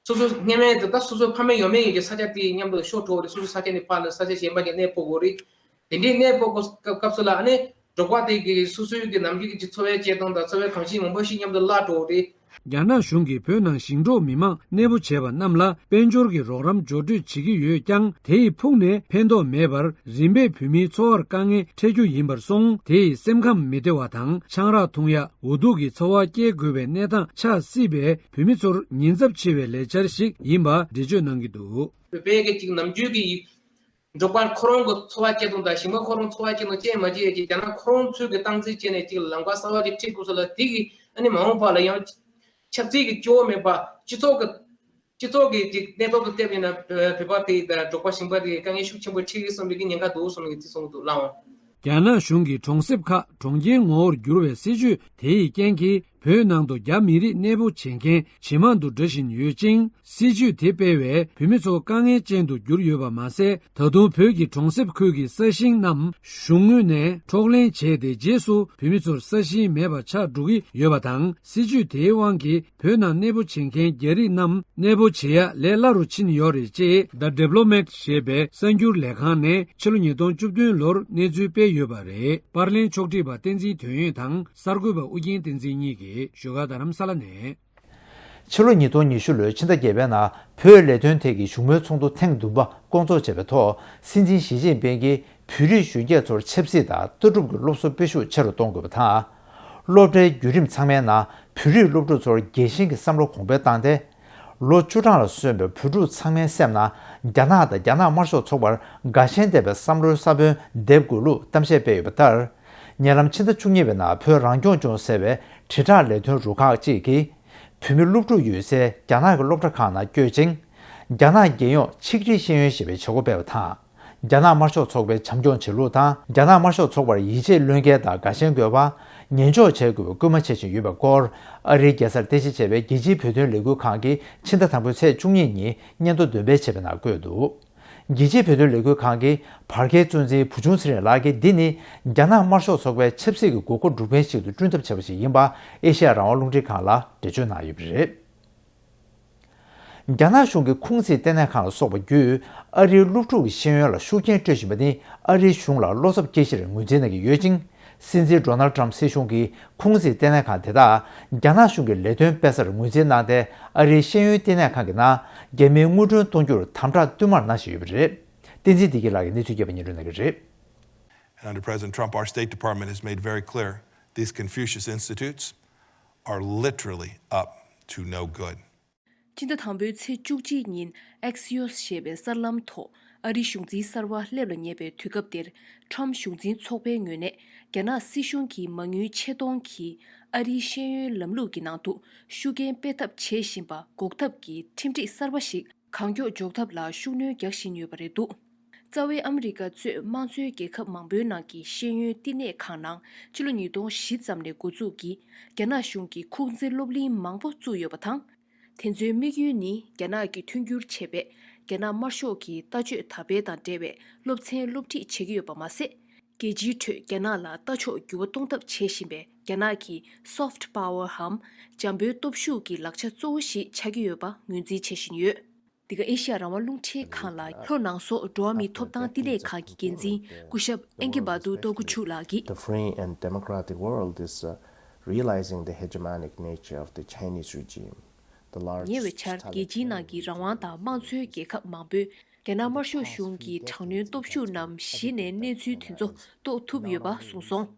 སོ་སོ་སྔོན་མའི་དེ་དག་སོ་སོའི་ཕ་མེས་ཡང་མེས་ཡིན་གྱི་ས་ཆ་དེ་མཉམ་དུ་ཤོར་འགྲོ་བ་རེད། སོ་སོའི་ས་ཆ་ནས་ཕར་ལ་ས་ཆ་གཞན་པ་ནས་གནས་སྤོ་དགོས་རེད། དེ་འདྲའི་གནས་སྤོ་དགོས་སྐབས་སྐབས་སུ་ལ་ཨ་ནི་འབྲོག་པ་དེ་གི་སོ་སོའི་གི་ནམ་རྒྱུན་གྱི་འཚོ་བའི་སྐྱེལ་སྟངས་དང་འཚོ་བའི་གོམས་གཤིས་མང་པོ་ཞིག་མཉམ་དུ་བརླག་འགྲོ་བ་རེད། རྒྱ་ནག་གཞུང་གིས་བོད་ནང་ཞིང་འབྲོག་མི་མང་གནས་སྤོ་བྱས་པ་རྣམས་ལ་དཔལ་འབྱོར་གྱི་རོགས་རམ་འབྱོར་སྤྲོད་བྱེད་ཀྱི་ཡོད་ཀྱང་དེ་ཡི་ཕུགས་ནས་ཕན་ཐོགས་མེད་པར་རིམ་པས་བོད་མིའི་འཚོ་བར་དཀའ་ངལ་འཕྲད་རྒྱུ་ཡིན་པར་སོང་། དེ་ཡིས་སེམས་ཁམས་མི་བདེ་བ་དང་ཆང་རག་འཐུང་ཡག་འུ་ཐུག་གི་འཚོ་བ་སྐྱེལ་དགོས་པའི་གནས་སྟངས་ཆགས་སྲིད་པས་བོད་མི་ཚོར་ཉེན་ཚབས་ཆེ་བའི་ལས་འཆར་ཞིག་ཡིན་པ་འགྲེལ་བརྗོད་གནང་གི་འདུག། བོད་པའི་གི་ཅིག་ནམ་རྒྱུན་གྱི་འབྲོག་པ་ཁོ་རང་གི་འཚོ་བ་སྐྱེལ་སྟངས་དང་ཞིང་པ་ཁོ་རང་འཚོ་བ་སྐྱེལ་སྟངས་ཅན་མ་ཅན་ཅིག་རྒྱ་ནག་ཁོ་རང་ཚོའི་གི་སྟངས་འཛིན་བྱས་ནས་ཅིག་ལམ་ཁ་གསར་བ་ཅིག་ཁྲིད་དགོས་ས་ལ་དེ་གི་ཨ་ནི་མ་འོངས་པ་ལ་ཡང་ཆབ་སྲིད་ཀྱི་སྐྱོ་བོ་མེད་པ་སྤྱི་ཚོགས་ཀྱི་སྤྱི་ཚོགས་ཀྱི་ཅིག་གནས་བབ་ཏུ་བལྟས་པ་ཡིན་ན་བོད་པ་དེ་དང་འབྲོག་པ་ཞིང་པ་དེ་དཀའ་ངལ་ཤུགས་ཆེན་པོ་འཕྲད་ཀྱི་བསམ་པའི་ཉེན་ཁ་འདུག་གསུངས་ནས་དེ་གསུངས་འདུག་ལགས། རྒྱ་ནག་གཞུང་གིས་གྲོང་གསེབ་ཁག་གྲོང་ཁྱེར་ངོ་བོར་བསྒྱུར་བའི་སྲིད་ཇུས་དེ་ཡི་རྐྱེན་གྱིས་བོད་ནང་དུ་རྒྱ་མི་རིགས་གནས་སྤོ་བྱེད་མཁན་ཇེ་མང་དུ་འགྲོ་བཞིན་ཡོད་ཅིང་། སྲིད་ཇུས་དེ་སྤེལ་བས་བོད་མི་ཚོ་དཀའ་ངལ་ཅན་དུ་གྱུར་ཡོད་པ་མ་ཟད། ད་དུང་བོད་ཀྱི་གྲོང་གསེབ་ཁུལ་གྱི་ས་ཞིང་རྣམས་གཞུང་ངོས་ནས་འཕྲོག་ལེན་བྱས་ཏེ་རྗེས་སུ་བོད་མི་ཚོར་ས་ཞིང་མེད་པ་ཆགས་འགྲོ་གི་ཡོད་པ་དང་། སྲིད་ཇུས་དེའི་དབང་གིས་བོད་ནང་གནས་སྤོ་བྱེད་མཁན་རྒྱ་རིགས་རྣམས་གནས་སྤོ་བྱེད་ཡག་ལས་སླ་རུ་ཕྱིན་ཡོད་རེད་ཅེས་The Diplomat ཞེས་པའི་གསར་འགྱུར་ལས་ཁང་ནས་ཕྱི་ལོ་ཉིས་སྟོང་བཅུ་བདུན་ལོར་གནས་ཚུལ་སྤེལ་ཡོད་པ་རེད། པར་ལེན་ཕྱོགས་སྒྲིག་པ་བསྟན་འཛིན་དོན་ཡོད་དང་གསར་འགོད་པ་ཨུ་རྒྱན་བསྟན་འཛིན་གཉིས་ཀྱིས་བཞུགས་སྒར་རྡ་རམ་ས་ལ་ནས། ཕྱི་ལོ་ཉིས་སྟོང་ཉི་ཤུ་ལོའི་ཕྱི་ཟླ་བརྒྱད་པའི་ནང་བོད་ལས་དོན་ཐད་ཀྱི་བཞུགས་མོལ་ཚོགས་འདུ་ཐེངས་བདུན་པ་བསྐོང་ཚོགས་བྱས་པའི་ཐོག་སྲིད་འཛིན་ཞི་ཅིན་ཕིང་གིས་བོད་རིགས་གཞོན་སྐྱེས་ཚོར་ཆབ་སྲིད་དང་ལྟ་གྲུབ་ཀྱི་སློབ་གསོ་སྤེལ་ཤུགས་ཆེ་རུ་གཏོང་དགོས་པ་དང་། སློབ་གྲྭའི་བརྒྱུད་རིམ་ཚང་མའི་ནང་བོད་རིགས་སློབ་ཕྲུག་ཚོར་རྒྱལ་ཞེན་གྱི་བསམ་བློ་གོང་འཕེལ་བཏང་སྟེ། ལོ་བཅུ་གྲངས་ལ་སོན་པའི་བོད་ཕྲུག་ཚང་མའི་སེམས་ནང་རྒྱ་ནག་དང་རྒྱ་ནག་དམར་ཤོག་ཚོགས་པར་དགའ་ཞེན་ལྡན་པའི་བསམ་བློའི་ས་བོན་འདེབས་དགོས་ལུགས་གཏམ་བཤད་སྤེལ་ཡོད་པ་ལྟར། ཉེ་ལམ་ཕྱི་ཟླ་བཅུ་གཉིས་པའི་ནང་བོད་རང་སྐྱོང་ལྗོངས་ཟེར་བའི་དྲིལ་བསྒྲགས་ལས་དོན་རུ་ཁག་ཅིག་གིས། བོད་མི་སློབ་ཕྲུག་ཡོད་སའི་རྒྱ་ནག་གི་སློབ་གྲྭ་ཁག་ནང་བསྐྱོད་ཅིང་། རྒྱ་ནག་རྒྱལ་ཡོངས་ཆིག་སྒྲིལ་ཤེས་ཡོན་ཞེས་པའི་བྱེད་སྒོ་སྤེལ་བ་དང་། རྒྱ་ནག་དམར་ཤོག་ཚོགས་པའི་བྱམས་སྐྱོང་བྱེད་ལུགས་དང་། རྒྱ་ནག་དམར་ཤོག་ཚོགས་པར་ཡིད་ཆེས་བློས་འགེལ་དང་དགའ་ཞེན་དགོས་པ། ཉན་འཇོག་བྱེད་དགོས་པའི་སྐུལ་མ་བྱེད་བཞིན་ཡོད་པའི་སྐོར། ཨ་རིའི་རྒྱལ་སར་རྟེན་གཞི་བྱས་པའི་རྒྱལ་སྤྱིའི་བོད་དོན་ལས་འགུལ་ཁང་གིས་ཕྱི་ཟླ་དང་པོའི་ཚེས་བཅུ་གཉིས་ཉིན་སྙན་ཐོ་འདོན་སྤེལ་བྱས་པའི་ནང་བཀོད་འདུག། རྒྱལ་སྤྱིའི་བོད་དོན་ལས་འགུལ་ཁང་གི་བར་བརྒལ་གཙོ་འཛིན་བུ་ཆུང་ཚེ་རིང་ལགས་ཀྱིས། འདི་ནི་རྒྱ་ནག་དམར་ཤོག་ཚོགས་པའི་ཆབ་སྲིད་ཀྱི་དགོས་མཁོ་སྒྲུབ་མཁན་ཞིག་ཏུ་བསྐྲུན་ཐབས་བྱས་པ་ཞིག་ཡིན་པ་ཨེ་ཤེ་ཡ་རང་དབང་རླུང་འཕྲིན་ཁང་ལ་འགྲེལ་བརྗོད་གནང་ཡོད་པ་རེད། རྒྱ་ནག་གཞུང་གི་ཁུང་ཙི་ལྟེ་གནས་ཁང་ལ་སོགས་པ་བརྒྱུད་ཨ་རིའི་སློབ་ཕྲུག་གི་ཤེས་ཡོན་ལ་ཤུགས་རྐྱེན་སྤྲོད་བཞིན་པ་ནི་ཨ་རིའི་གཞུང་ལ་བློ་འཚབ་སྐྱེ་གཞིར་ངོས་འཛིན་གནང་གི་ཡོད་ཅིང་། སྲིད་འཛིན་ཌོ་ནལ་ཊམ་སྲིད་གཞུང་གིས་ཁུང་ཙི་ལྟེ་གནས་ཁང་དེ་དག་རྒྱ་ནག་གཞུང་གི་ལས་དོན་སྤེལ་སར་ངོས་འཛིན་གནང་སྟེ། ཨ་རིའི་ཤེས་ཡོན་ལྟེ་གནས་ཁང་གི་ནང་རྒྱ་མིའི་དངུལ་གྲོན་གཏོང་རྒྱུར་དམ་དྲག་བསྟུད་མར་གནང་བཞིན་ཡོད་པ་རེད། བསྟན་འཛིན་བདེ་སྐྱིད་ལགས་ཀྱིས་གནས་ཚུལ་རྒྱས་པ་སྙན་སྒྲོན་གནང་གི་རེད། And under President Trump, our State Department has made very clear these Confucius Institutes are literally up to no good. ཕྱི་ཟླ་དང་པོའི་ཚེས་བཅུ་གཅིག་ཉིན་Axios ཞེས་པའི་གསར་ལམ་ཐོག་ཨ་རིའི་གཞུང་འཛིན་གསར་པ་སླེབས་ལ་ཉེ་བའི་དུས་སྐབས་འདིར། ཊམ་གཞུང་འཛིན་ཚོགས་པའི་ངོས་ནས་རྒྱ་ནག་སྲིད་གཞུང་གིས་མ་དངུལ་ཆེད་གཏོང་གིས་ཨ་རིའི་ཤེས་ཡོན་ལམ་ལུགས་ཀྱི་ནང་དུ་ཤུགས་རྐྱེན་སྤེལ་ཐབས་བྱེད་བཞིན་པ་འགོག་ཐབས་ཀྱི་ཁྲིམས་སྒྲིག་གསར་པ་ཞིག་གང་མགྱོགས་འཇོག་ཐབས་ལ་ཤུགས་སྣོན་རྒྱག་བཞིན་ཡོད་པ་རེད་འདུག། རྩ་བའི་ཨ་མི་རི་ཀ་གཙོས་དམངས་གཙོའི་རྒྱལ་ཁབ་མང་པོའི་ནང་གི་ཤེས་ཡོན་བསྟི་གནས་ཁང་ནང་ཕྱི་ལོ་ཉིས་སྟོང་བཞི་ཙམ་ནས་འགོ་འཛུགས་ཀྱིས་རྒྱ་ནག་གཞུང་གིས་ཁུང་ཙི་སློབ་གླིང་མང་པོ་བཙུགས་ཡོད་པ་དང་། དེ་ཚོའི་དམིགས་ཡུལ་ནི་རྒྱ་ནག་གི་མཐུན་འགྱུར་བྱས་པའི་རྒྱ་ནག་དམར་ཤོག་གི་ལྟ་སྤྱོད་དར་སྤེལ་དང་འབྲེལ་བའི་སློབ་ཚན་སློབ་ཁྲིད་བྱེད་ཀྱི་ཡོད་པ་མ་ཟད། རྒྱལ་སྤྱིའི་ཁྲོད་རྒྱ་ནག་ལ་ལྟ་ཕྱོགས་འགྱུར་བ་གཏོང་ཐབས་བྱེད་བཞིན་པའི་རྒྱ་ནག་གི་soft power འམ་འཇམ་པོའི་སྟོབས་ཤུགས་ཀྱི་ལག་ཆ་གཙོ་བོ་ཞིག་ཆགས་ཀྱི་ཡོད་པ་ངོས་འཛིན་བྱེད་བཞིན་ཡོད། འདི་ག་ཨེ་ཤ་ཡ་རང་དབང་རླུང་འཕྲིན་ཁང་ལ་ལྷོ་ནང་སོག་འགྲོ་བ་མིའི་ཐོབ་ཐང་བསྟི་གནས་ཁང་གི་འགན་འཛིན་སྐུ་ཞབས་ཨེན་ཀི་བ་དུ་ཏོ་ཀུ་ཆུ་ལགས་ཀྱིས། The free and democratic world is, uh, Realizing the hegemonic nature of the Chinese regime, the large ཉེ་བའི་ཆར་རྒྱལ་སྤྱིའི་ནང་གི་རང་དབང་དང་དམངས་གཙོའི་རྒྱལ་ཁབ་མང་པོས་རྒྱ་ནག་དམར་ཤོག་གཞུང་གི་དྲག་གནོན་སྟོབས་ཤུགས་རྣམས་གཞི་ནས་གནས་ཚུལ་དེ་ཚོ་རྟོགས་ཐུབ་ཡོད་པ་གསུངས་སོང་།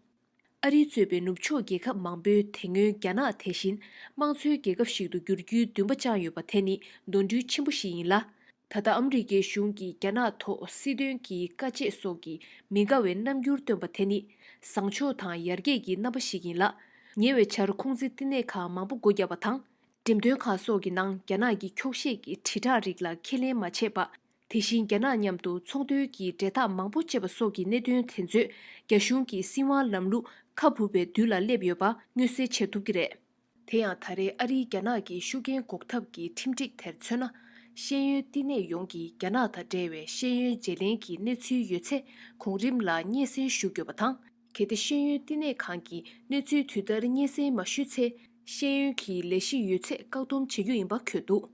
ཨ་རི་གཙོས་པའི་ནུབ་ཕྱོགས་རྒྱལ་ཁབ་མང་པོས་དེ་སྔོན་རྒྱ་ནག་དེ་བཞིན་དམངས་གཙོའི་རྒྱལ་ཁབ་ཞིག་ཏུ་འགྱུར་རྒྱུའི་འདུན་པ་བཅངས་ཡོད་པ་དེ་ནི་གདོན་འདྲེ་ཆེན་པོ་ཞིག་ཡིན་ལ། ད་ལྟ་ཨ་མི་རི་ཀའི་གཞུང་གིས་རྒྱ་ནག་ཐོག་སྲིད་དོན་གྱི་དཀའ་སྤྱད་སོགས་ཀྱི་མི་དགའ་བའི་རྣམ་འགྱུར་སྟོན་པ་དེ་ནི་བཟང་ཕྱོགས་དང་ཡར་རྒྱས་ཀྱི་རྣམ་པ་ཞིག་ཡིན་ལ། ཉེ་བའི་ཆར་ཁུང་ཙི་བསྟི་གནས་ཁང་མང་པོ་སྒོ་བརྒྱབ་པ་དང་། འགྲེམས་སྟོན་ཁང་སོགས་ཀྱི་ནང་རྒྱ་ནག་གི་འཁྱོག་བཤད་ཀྱི་དྲིལ་བསྒྲགས་རིགས་ལ་ཁས་ལེན་མ་བྱས་པ། དེ་བཞིན་རྒྱ་ནག་མཉམ་དུ་ཚོང་དོན་གྱི་འབྲེལ་ཐག་མང་པོ་བཅད་པ་སོགས་ཀྱི་གནད་དོན་དེ་ཚོས་རྒྱ་གཞུང་གི་སྲིད་དབང་ལམ་ལུགས་ཁ་འབུབ་པའི་དུས་ལ་སླེབས་ཡོད་པ་མངོན་གསལ་བྱེད་ཐུབ་ཀྱི་རེད། དེ་ཡང་ད་རེས་ཨ་རིའི་རྒྱ་ནག་གི་ཤུགས་རྐྱེན་འགོག་ཐབས་ཀྱི་ཁྲིམས་སྒྲིག་དེར་མཚོན་ན། ཤེས་ཡོན་བསྟི་གནས་ཡོངས་ཀྱིས་རྒྱ་ནག་དང་འབྲེལ་བའི་ཤེས་ཡོན་བརྗེ་ལེན་གྱི་གནས་ཚུལ་ཡོད་ཚད་གོང་རིམ་ལ་སྙན་སེང་ཞུ་དགོས་པ་དང་། གལ་ཏེ་ཤེས་ཡོན་བསྟི་གནས་ཁང་གིས་གནས་ཚུལ་དུས་ལྟར་སྙན་སེང་མ་ཞུས་ཚེ། ཤེས་ཡོན་གྱི་ལས་གཞི་ཡོད་ཚད་བཀག་སྡོམ་བྱེད་རྒྱུ་ཡིན་པ་འཁོད་འདུག་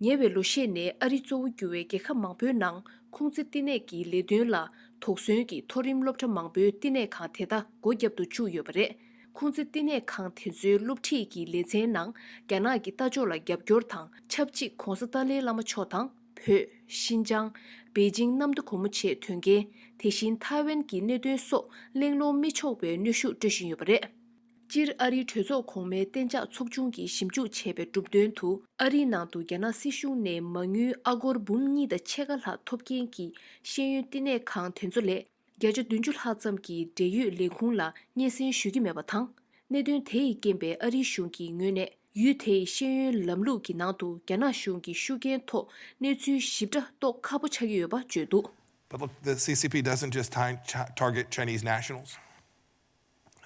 ཉེ་བའི་ལོ་ཤས་ནས་ཨ་རི་གཙོ་བོ་གྱུར་བའི་རྒྱལ་ཁབ་མང་པོའི་ནང་ཁུང་ཙི་བསྟི་གནས་ཀྱི་ལས་དོན་ལ་དོགས་ཟོན་གྱིས་མཐོ་རིམ་སློབ་གྲྭ་མང་པོའི་བསྟི་གནས་ཁང་དེ་དག་སྒོ་བརྒྱབ་ཏུ་བཅུག་ཡོད་པ་རེད། ཁུང་ཙི་བསྟི་གནས་ཁང་དེ་ཚོའི་སློབ་ཁྲིད་ཀྱི་ལེ་ཚན་ནང་རྒྱ་ནག་གི་ལྟ་ཕྱོགས་ལ་རྒྱབ་སྐྱོར་དང་ཆབས་ཅིག་༧གོང་ས་ཏཱ་ལའི་བླ་མ་མཆོག་དང་། བོད། ཤིན་ཅང་། པེ་ཅིང་གནམ་བདེ་སྒོ་མོ་ཆེའི་དོན་རྐྱེན། དེ་བཞིན་ཐའེ་ཝན་གྱི་གནད་དོན་སོགས་གླེང་སློང་མི་ཆོག་པའི་གནོན་ཤུགས་སྤྲོད་བཞིན་ཡོད་པ་རེད། སྤྱིར་ཨ་རིའི་གྲོས་ཚོགས་གོང་མའི་གཏན་འཇགས་ཚོགས་ཆུང་གིས་ཞིབ་འཇུག་བྱས་པའི་གྲུབ་དོན་དུ། ཨ་རིའི་ནང་དུ་རྒྱ་ནག་སྲིད་གཞུང་ནས་མ་དངུལ་ཨ་སྒོར་འབུམ་གཉིས་དང་ཕྱེད་ཀ་ལྷག་ཐོབ་མཁན་གྱི་ཤེས་ཡོན་བསྟི་གནས་ཁང་དེ་ཚོ་ལས། བརྒྱ་ཆ་བདུན་ཅུ་ལྷག་ཙམ་གྱིས་འབྲེལ་ཡོད་ལས་ཁུངས་ལ་སྙན་སེང་ཞུ་གི་མེད་པ་དང་། གནད་དོན་དེ་ཡི་རྐྱེན་པས་ཨ་རིའི་གཞུང་གི་ངོས་ནས་ཡུལ་དེའི་ཤེས་ཡོན་ལམ་ལུགས་ཀྱི་ནང་དུ་རྒྱ་ནག་གཞུང་གི་ཤུགས་རྐྱེན་ཐོག་གནས་ཚུལ་ཞིབ་ཕྲ་རྟོགས་ཁག་པོ་ཆགས་ཀྱི་ཡོད་པ་བརྗོད་འདུག But look, the C C P doesn't just ti- cha- target Chinese nationals.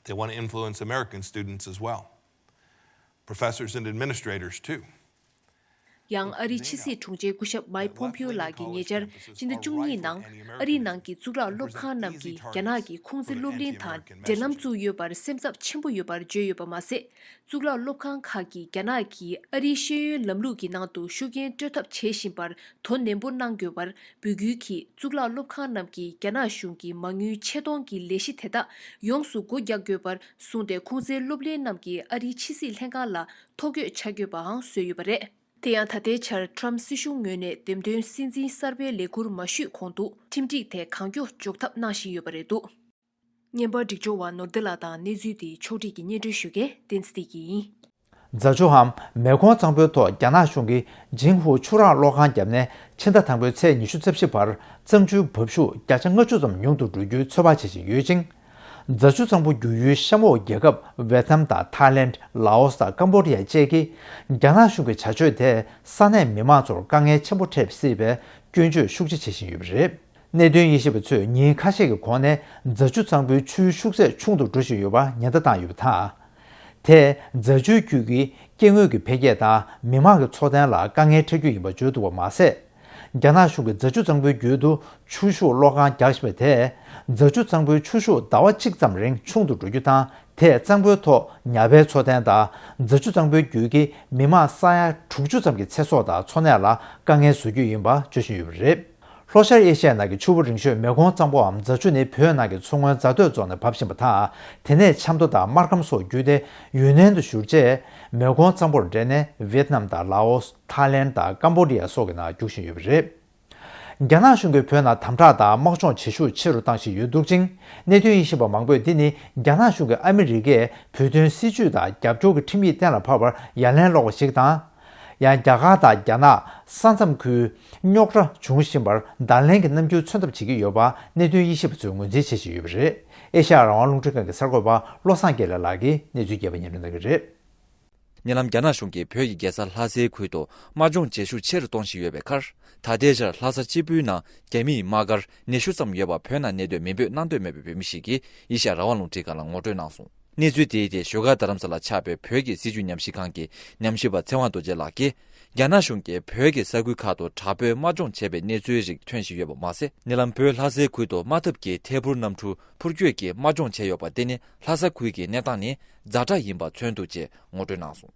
They want to influence American students as well. Professors and administrators, too. ཡང་ཨ་རིའི་ཕྱི་སྲིད་དྲུང་ཆེ་སྐུ་ཞབས་མའི་ཕོམ་ཕིའོ་ལགས་ཀྱིས་ཉེ་ཆར་སྤྱི་ཟླ་བཅུ་གཉིས་ནང་ཨ་རིའི་ནང་གི་གཙུག་ལག་སློབ་ཁང་རྣམས་ཀྱིས་རྒྱ་ནག་གི་ཁུང་ཙི་སློབ་གླིང་དང་འབྲེལ་ལམ་བཙུགས་ཡོད་པར་སེམས་འཚབ་ཆེན་པོ་ཡོད་པར་བརྗོད་ཡོད་པ་མ་ཟད། གཙུག་ལག་སློབ་ཁང་ཁག་གིས་རྒྱ་ནག་གིས་ཨ་རིའི་ཤེས་ཡོན་ལམ་ལུགས་ཀྱི་ནང་དུ་ཤུགས་རྐྱེན་སྤྲོད་ཐབས་བྱེད་བཞིན་པར་དོ་ནན་པོ་གནང་དགོས་པར་འབོད་སྐུལ་གྱིས། གཙུག་ལག་སློབ་ཁང་རྣམས་ཀྱིས་རྒྱ་ནག་གཞུང་གི་མ་དངུལ་ཆེད་གཏོང་གི་ལས་གཞི་དེ་དག་ཡོངས་སུ་སྒོ་རྒྱག་དགོས་པར་གསུངས་ཏེ། ཁུང་ཙིའི་སློབ་གླིང་རྣམས་ཀྱིས་ཨ་རིའི་ཕྱི་སྲིད་ལྷན་ཁང་ལ་ཐོ་འགོད་བྱ་དགོས་པའང་བཟོས་ཡོད་པ་རེད། དེ་ཡང་ད་ལྟའི་ཆར་ཊམ་སྲིད་གཞུང་ངོས་ནས་འདེམས་ཐོན་སྲིད་འཛིན་གསར་པའི་ལས་ཁུར་མ་ཞུས་གོང་དུ་ཁྲིམས་སྒྲིག་དེ་གང་མགྱོགས་འཇོག་ཐབས་གནང་བཞིན་ཡོད་པ་རེད་འདུག་བརྙན་པར་སྒྲིག་སྦྱོར་བ་ནོར་བདེ་ལགས་དང་གནས་ཚུལ་དེ་ཕྱོགས་སྒྲིག་གིས་སྙན་སྒྲོན་ཞུ་མཁན་བསྟན་འཛིན་བདེ་སྐྱིད་ཡིན། རྫ་ཆུ་འམ་མེ་ཀོང་གཙང་པོའི་ཐོག་རྒྱ་ནག་གཞུང་གིས་ཇིང་ཧུའུ་ཆུ་རགས་གློག་ཁང་བརྒྱབ་ནས་ཕྱི་ཟླ་དང་པོའི་ཚེས་ཉི་ཤུ་རྩ་བཞི་བར་གཙང་ཆུའི་འབབ་ཤུགས་བརྒྱ་ཆ་ལྔ་བཅུ་ཙམ་ཉུང་དུ་འགྲོ་རྒྱུའི་ཚོད་དཔག་བྱེད་བཞིན་ཡོད་ཅིང་། རྫ་ཆུ་གཙང་པོ་རྒྱུག་ཡུལ་གཤམ་འོག་རྒྱལ་ཁབ་ཝེ་ཐི་ནམ་དང་ཐའི་ལེནྜ། ལའོ་སི་དང་ཀམ་བོ་ཌི་ཡ་བཅས་ཀྱིས་རྒྱ་ནག་གཞུང་གི་བྱ་སྤྱོད་དེས་ས་གནས་མི་མང་ཚོར་དཀའ་ངལ་ཆེན་པོ་འཕྲད་སྲིད་པའི་སྐྱོན་བརྗོད་ཤུགས་ཆེ་བྱེད་བཞིན་ཡོད་པ་རེད། གནད་དོན་དབྱེ་ཞིབ་པ་ཚོས་ཉིན་ཁ་ཤས་ཀྱི་གོང་ནས་རྫ་ཆུ་གཙང་པོའི་ཆུའི་ཤུགས་ཚད་ཆུང་དུ་འགྲོ་བཞིན་ཡོད་པ་ཉེན་བརྡ་བཏང་ཡོད་པ་དང་། དེས་རྫ་ཆུའི་རྒྱུད་ཀྱི་སྐྱེ་དངོས་ཀྱི་འཕེལ་རྒྱས་དང་མི་མང་གི་འཚོ་རྟེན་ལ་དཀའ་ངལ་འཕྲད་རྒྱུ་ཡིན་པ་བརྗོད་འདུག་པ་མ་ཟད། རྒྱ་ནག་གཞུང་གིས་རྫ་ཆུ་གཙང་པོའི་རྒྱུད་དུ་ཆུ་ཤུགས་གློག་ཁང་རྒྱག་བཞིན་པ་དེས་རྫ་ཆུ་གཙང་པོའི་ཆུ་ཤུགས་ཟླ་བ་གཅིག་ཙམ་རིང་ཆུང་དུ་འགྲོ་རྒྱུ་དང་། དེས་གཙང་པོའི་ཐོག་ཉ་པའི་འཚོ་རྟེན་དང་། རྫ་ཆུ་གཙང་པོའི་རྒྱུད་ཀྱི་མི་མང་ས་ཡ་དྲུག་ཅུ་ཙམ་གྱི་ཚེ་སྲོག་དང་འཚོ་གནས་ལ་དཀའ་ངལ་བཟོ་རྒྱུ་ཡིན་པ་བརྗོད་བཞིན་ཡོད་པ་རེད། ལྷོ་ཤར་ཨེ་ཤི་ཡའི་ནང་གི་ཆུ་བོ་རིང་ཤོས་མེ་ཀོང་གཙང་པོའམ་རྫ་ཆུ་ནི་བོད་ནང་གི་མཚོ་སྔོན་རྫ་སྟོད་རྫོང་ནས་བབས་བཞིན་པ་དང་། དེ་ནས་ཆབ་མདོ་དང་སྨར་ཁམས་སོགས་བརྒྱུད་དེ་ཡུན་ནན་དུ་བཞུར་རྗེས། མེ་ཀོང་གཙང་པོར་འདྲེས་ནས་ཝེ་ཐི་ནམ་དང་ལའོ་སི། ཐའི་ལེནྜ་དང་ཀམ་བོ་ཌི་ཡ་སོགས་ཀྱི་ནང་རྒྱུག་བཞིན་ཡོད་པ་རེད། རྒྱ་ནག་གཞུང་གིས་བོད་ནང་དམ་དྲག་དང་དམག་སྦྱོང་བྱེད་ཤུགས་ཆེ་རུ་བཏང་བཞིན་ཡོད་འདུག་ཅིང་། གནད་དོན་དབྱེ་ཞིབ་པ་མང་པོས་འདི་ནི་རྒྱ་ནག་གཞུང་གིས་ཨ་མི་རི་ཀས་བོད་དོན་སྲིད་ཇུས་དང་རྒྱབ་སྐྱོར་གྱི་ཁྲིམས་ཡིག་གཏན་ལ་ཕབ་པར་ཡ་ལན་སློག་པ་ཞིག་དང་། ཡང་རྒྱ་གར་དང་རྒྱ་ནག་ས་མཚམས་ཁུལ་རྙོག་དྲ་འབྱུང་བཞིན་པར་བརྡ་ལན་གྱི་རྣམ་འགྱུར་མཚོན་ཐབས་བྱེད་ཀྱི་ཡོད་པ་གནད་དོན་དབྱེ་ཞིབ་པ་ཚོས་ངོས་འཛིན་བྱེད་བཞིན་ཡོད་པ་རེད། ཨེ་ཤ་ཡ་རང་དབང་རླུང་འཕྲིན་ཁང་གི་གསར་འགོད་པ་བློ་བཟང་དགེ་ལེགས་ལགས་ཀྱིས་གནས་ཚུལ་རྒྱས་པ་སྙན་སྒྲོན་གནང་གི་རེད། ཉེ་ལམ་རྒྱ་ནག་གཞུང་གིས་བོད་ཀྱི་རྒྱལ་ས་ལྷ་སའི་ཁུལ་དུ་དམག་སྦྱོང་བྱེད་ཤུགས་ཆེ་རུ་གཏོང་བཞིན་ཡོད་པའི་ཁར། ད་ལྟའི་ཆར་ལྷ་ས་གཅིག་པུའི་ནང་རྒྱ་མིའི་དམག་སྒར་ཉི་ཤུ་ཙམ་ཡོད་པ་བོད་ནང་གནས་སྡོད་མི་འབོད་གནང་འདོད་མེད་པའི་བོད་མི་ཞིག་གིས་ཨེ་ཤ་ཡ་རང་དབང་རླུང་འཕྲིན་ཁང་ལ་ངོ་སྤྲོད་གནང་སོང་། གནས་ཚུལ་དེའི་ཐད་བཞུགས་སྒར་རྡ་རམ་ས་ལར་ཆགས་པའི་བོད་ཀྱི་སྲིད་བྱུས་ཉམས་ཞིབ་ཁང་གི་ཉམས་ཞིབ་པ་ཚེ་དབང་རྡོ་རྗེ་ལགས་ཀྱིས། རྒྱ་ནག་གཞུང་གིས་བོད་ཀྱི་ས་ཁུལ་ཁག་ཏུ་དྲག་པོའི་དམག་སྦྱོང་བྱས་པའི་གནས་ཚུལ་རིགས་ཐོན་བཞིན་ཡོད་པ་མ་ཟད། ཉེ་ལམ་བོད་ལྷ་སའི་ཁུལ་དུ་དམག་འཐབ་ཀྱི་ཐད་འཕུར་གནམ་གྲུ་འཕུར་སྐྱོད་ཀྱི་དམག་སྦྱོང་བྱས་ཡོད་པ་དེ་ནི་ལྷ་ས་ཁུལ་གྱི་གནས་སྟངས་ནི་ཛ་དྲག་ཡིན་པ་མཚོན་འདུག་ཅེས་ངོ་སྤྲོད་གནང་སོང་།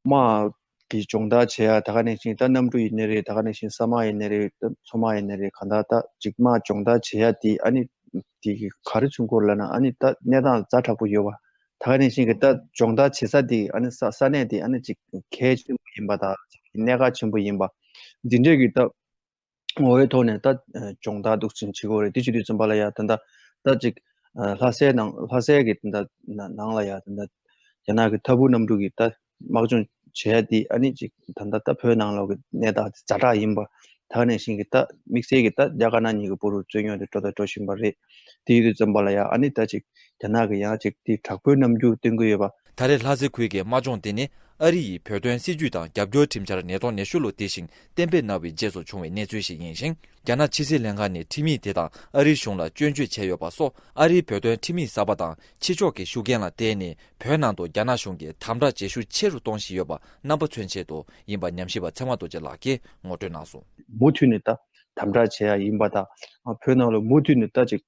དམག་གི་སྦྱོང་བརྡར་བྱེད་ཡ་ད་ག་ནང་བཞིན་ད་གནམ་གྲུ་ཡིན་ནའི་རེད། ད་ག་ནང་བཞིན་ས་དམག་ཡིན་ནའི་རེད། ད་མཚོ་དམག་ཡིན་ནའི་རེད། གང་ལྟར་ད་འཇིགས་དམག་སྦྱོང་བརྡར་བྱེད་ཡ་དེ་ཨ་ནི་དེ་གི་ག་རེ་ཚུན་སྐོར་ལབ་ན་ཨ་ནི་ད་གནས་སྟངས་ཛ་དྲག་པོ་ཡོད་པ། ད་ག་ནང་བཞིན་གྱི་ད་སྦྱོང་བརྡར་བྱེད་ས་དེ་ཨ་ནི་ས་ས་གནས་དེ་ཨ་ནི་ཅིག་གལ་ཆེན་པོ་ཡིན་པ་དང་གནད་འགག་ཆེན་པོ་ཡིན་པ་འདི་འདྲས་ཀྱི་ད་ངོ་བོའི་ཐོག་ནས་ད་སྦྱོང་བརྡར་འདུག་ཅིང་བྱེད་དགོས་རེད། དེ་བྱེད་དུས་ཙམ་པ་ལ་ཡ་ད་ད་ད་ཅིག་ལྷ་སའི་ནང་ལྷ་སའི་གི་ད་ནང་ལ་ཡ་ད་རྒྱ་ནག་གི་འཐབ་བུ་གནམ་གྲུ་གི་ད་དམག་སྦྱོང་བྱེད་ཡ་དེ་ཨ་ནི་ཅིག་ད་ལྟ་ད་བོད་ནང་ལོགས་ཀྱི་གནས་སྟངས་དེ་ཛ་དྲག་ཡིན་པ། ད་ག་ནང་བཞིན་གྱི་ད་དམིགས་བསལ་གྱི་ད་རྒྱ་དཀར་ནག་གཉིས་ཀྱི་བར་དུ་རྩོད་རྙོག་དེ་འགྲོ་དང་འགྲོ་བཞིན་པ་རེད། དེ་ཡིན་དུས་ཙམ་པ་ལ་ཡང་ཨ་ནི་ད་ཅིག་རྒྱ་ནག་གི་ཡང་ཅིག་དེ་དྲག་པོའི་རྣམ་འགྱུར་སྟོན་གྱི་ཡོད་པ། ད་རེས་ལྷ་སའི་ཁུལ་གྱི་དམག་སྦྱོང་དེ་ནི་ཨ་རི་ཡི་བོད་དོན་སྲིད་ཇུས་དང་རྒྱབ་སྐྱོར་ཁྲིམས་འཆར་ཉིས་སྟོང་ཉི་ཤུ་ལོ་དེ་བཞིན་གཏན་འབེབས་གནང་བའི་རྗེས་སུ་བྱུང་བའི་གནས་ཚུལ་ཞིག་ཡིན་ཞིང་། རྒྱ་ནག་ཕྱི་སྲིད་ལྷན་ཁང་ནས་ཁྲིམས་ཡིག་དེ་དང་ཨ་རིའི་གཞུང་ལ་སྐྱོན་བརྗོད་བྱས་ཡོད་པ་སོགས་ཨ་རིའི་བོད་དོན་ཁྲིམས་ཡིག་གསར་པ་དང་ཕྱི་ཕྱོགས་ཀྱི་ཤུགས་རྐྱེན་ལ་བརྟེན་ནས། བོད་ནང་དུ་རྒྱ་ནག་གཞུང་གིས་དམ་དྲག་བྱེད་ཤུགས་ཆེ་རུ་གཏོང་བཞིན་ཡོད་པ་རྣམ་པ་མཚོན་ཆེད་དུ་ཡིན་པ་ཉམས་ཞིབ་པ་ཚེ་དབང་རྡོ་རྗེ་ལགས་ཀྱིས་ངོ་སྤྲོད་གནང་སོང་། མུ་མཐུད་ནས་ད་དམ་དྲག་བྱེད་ཡ་ཡིན་པ་དང་བོད་ནང་ལ་མུ་མཐུད་ནས་ད་ཅིག་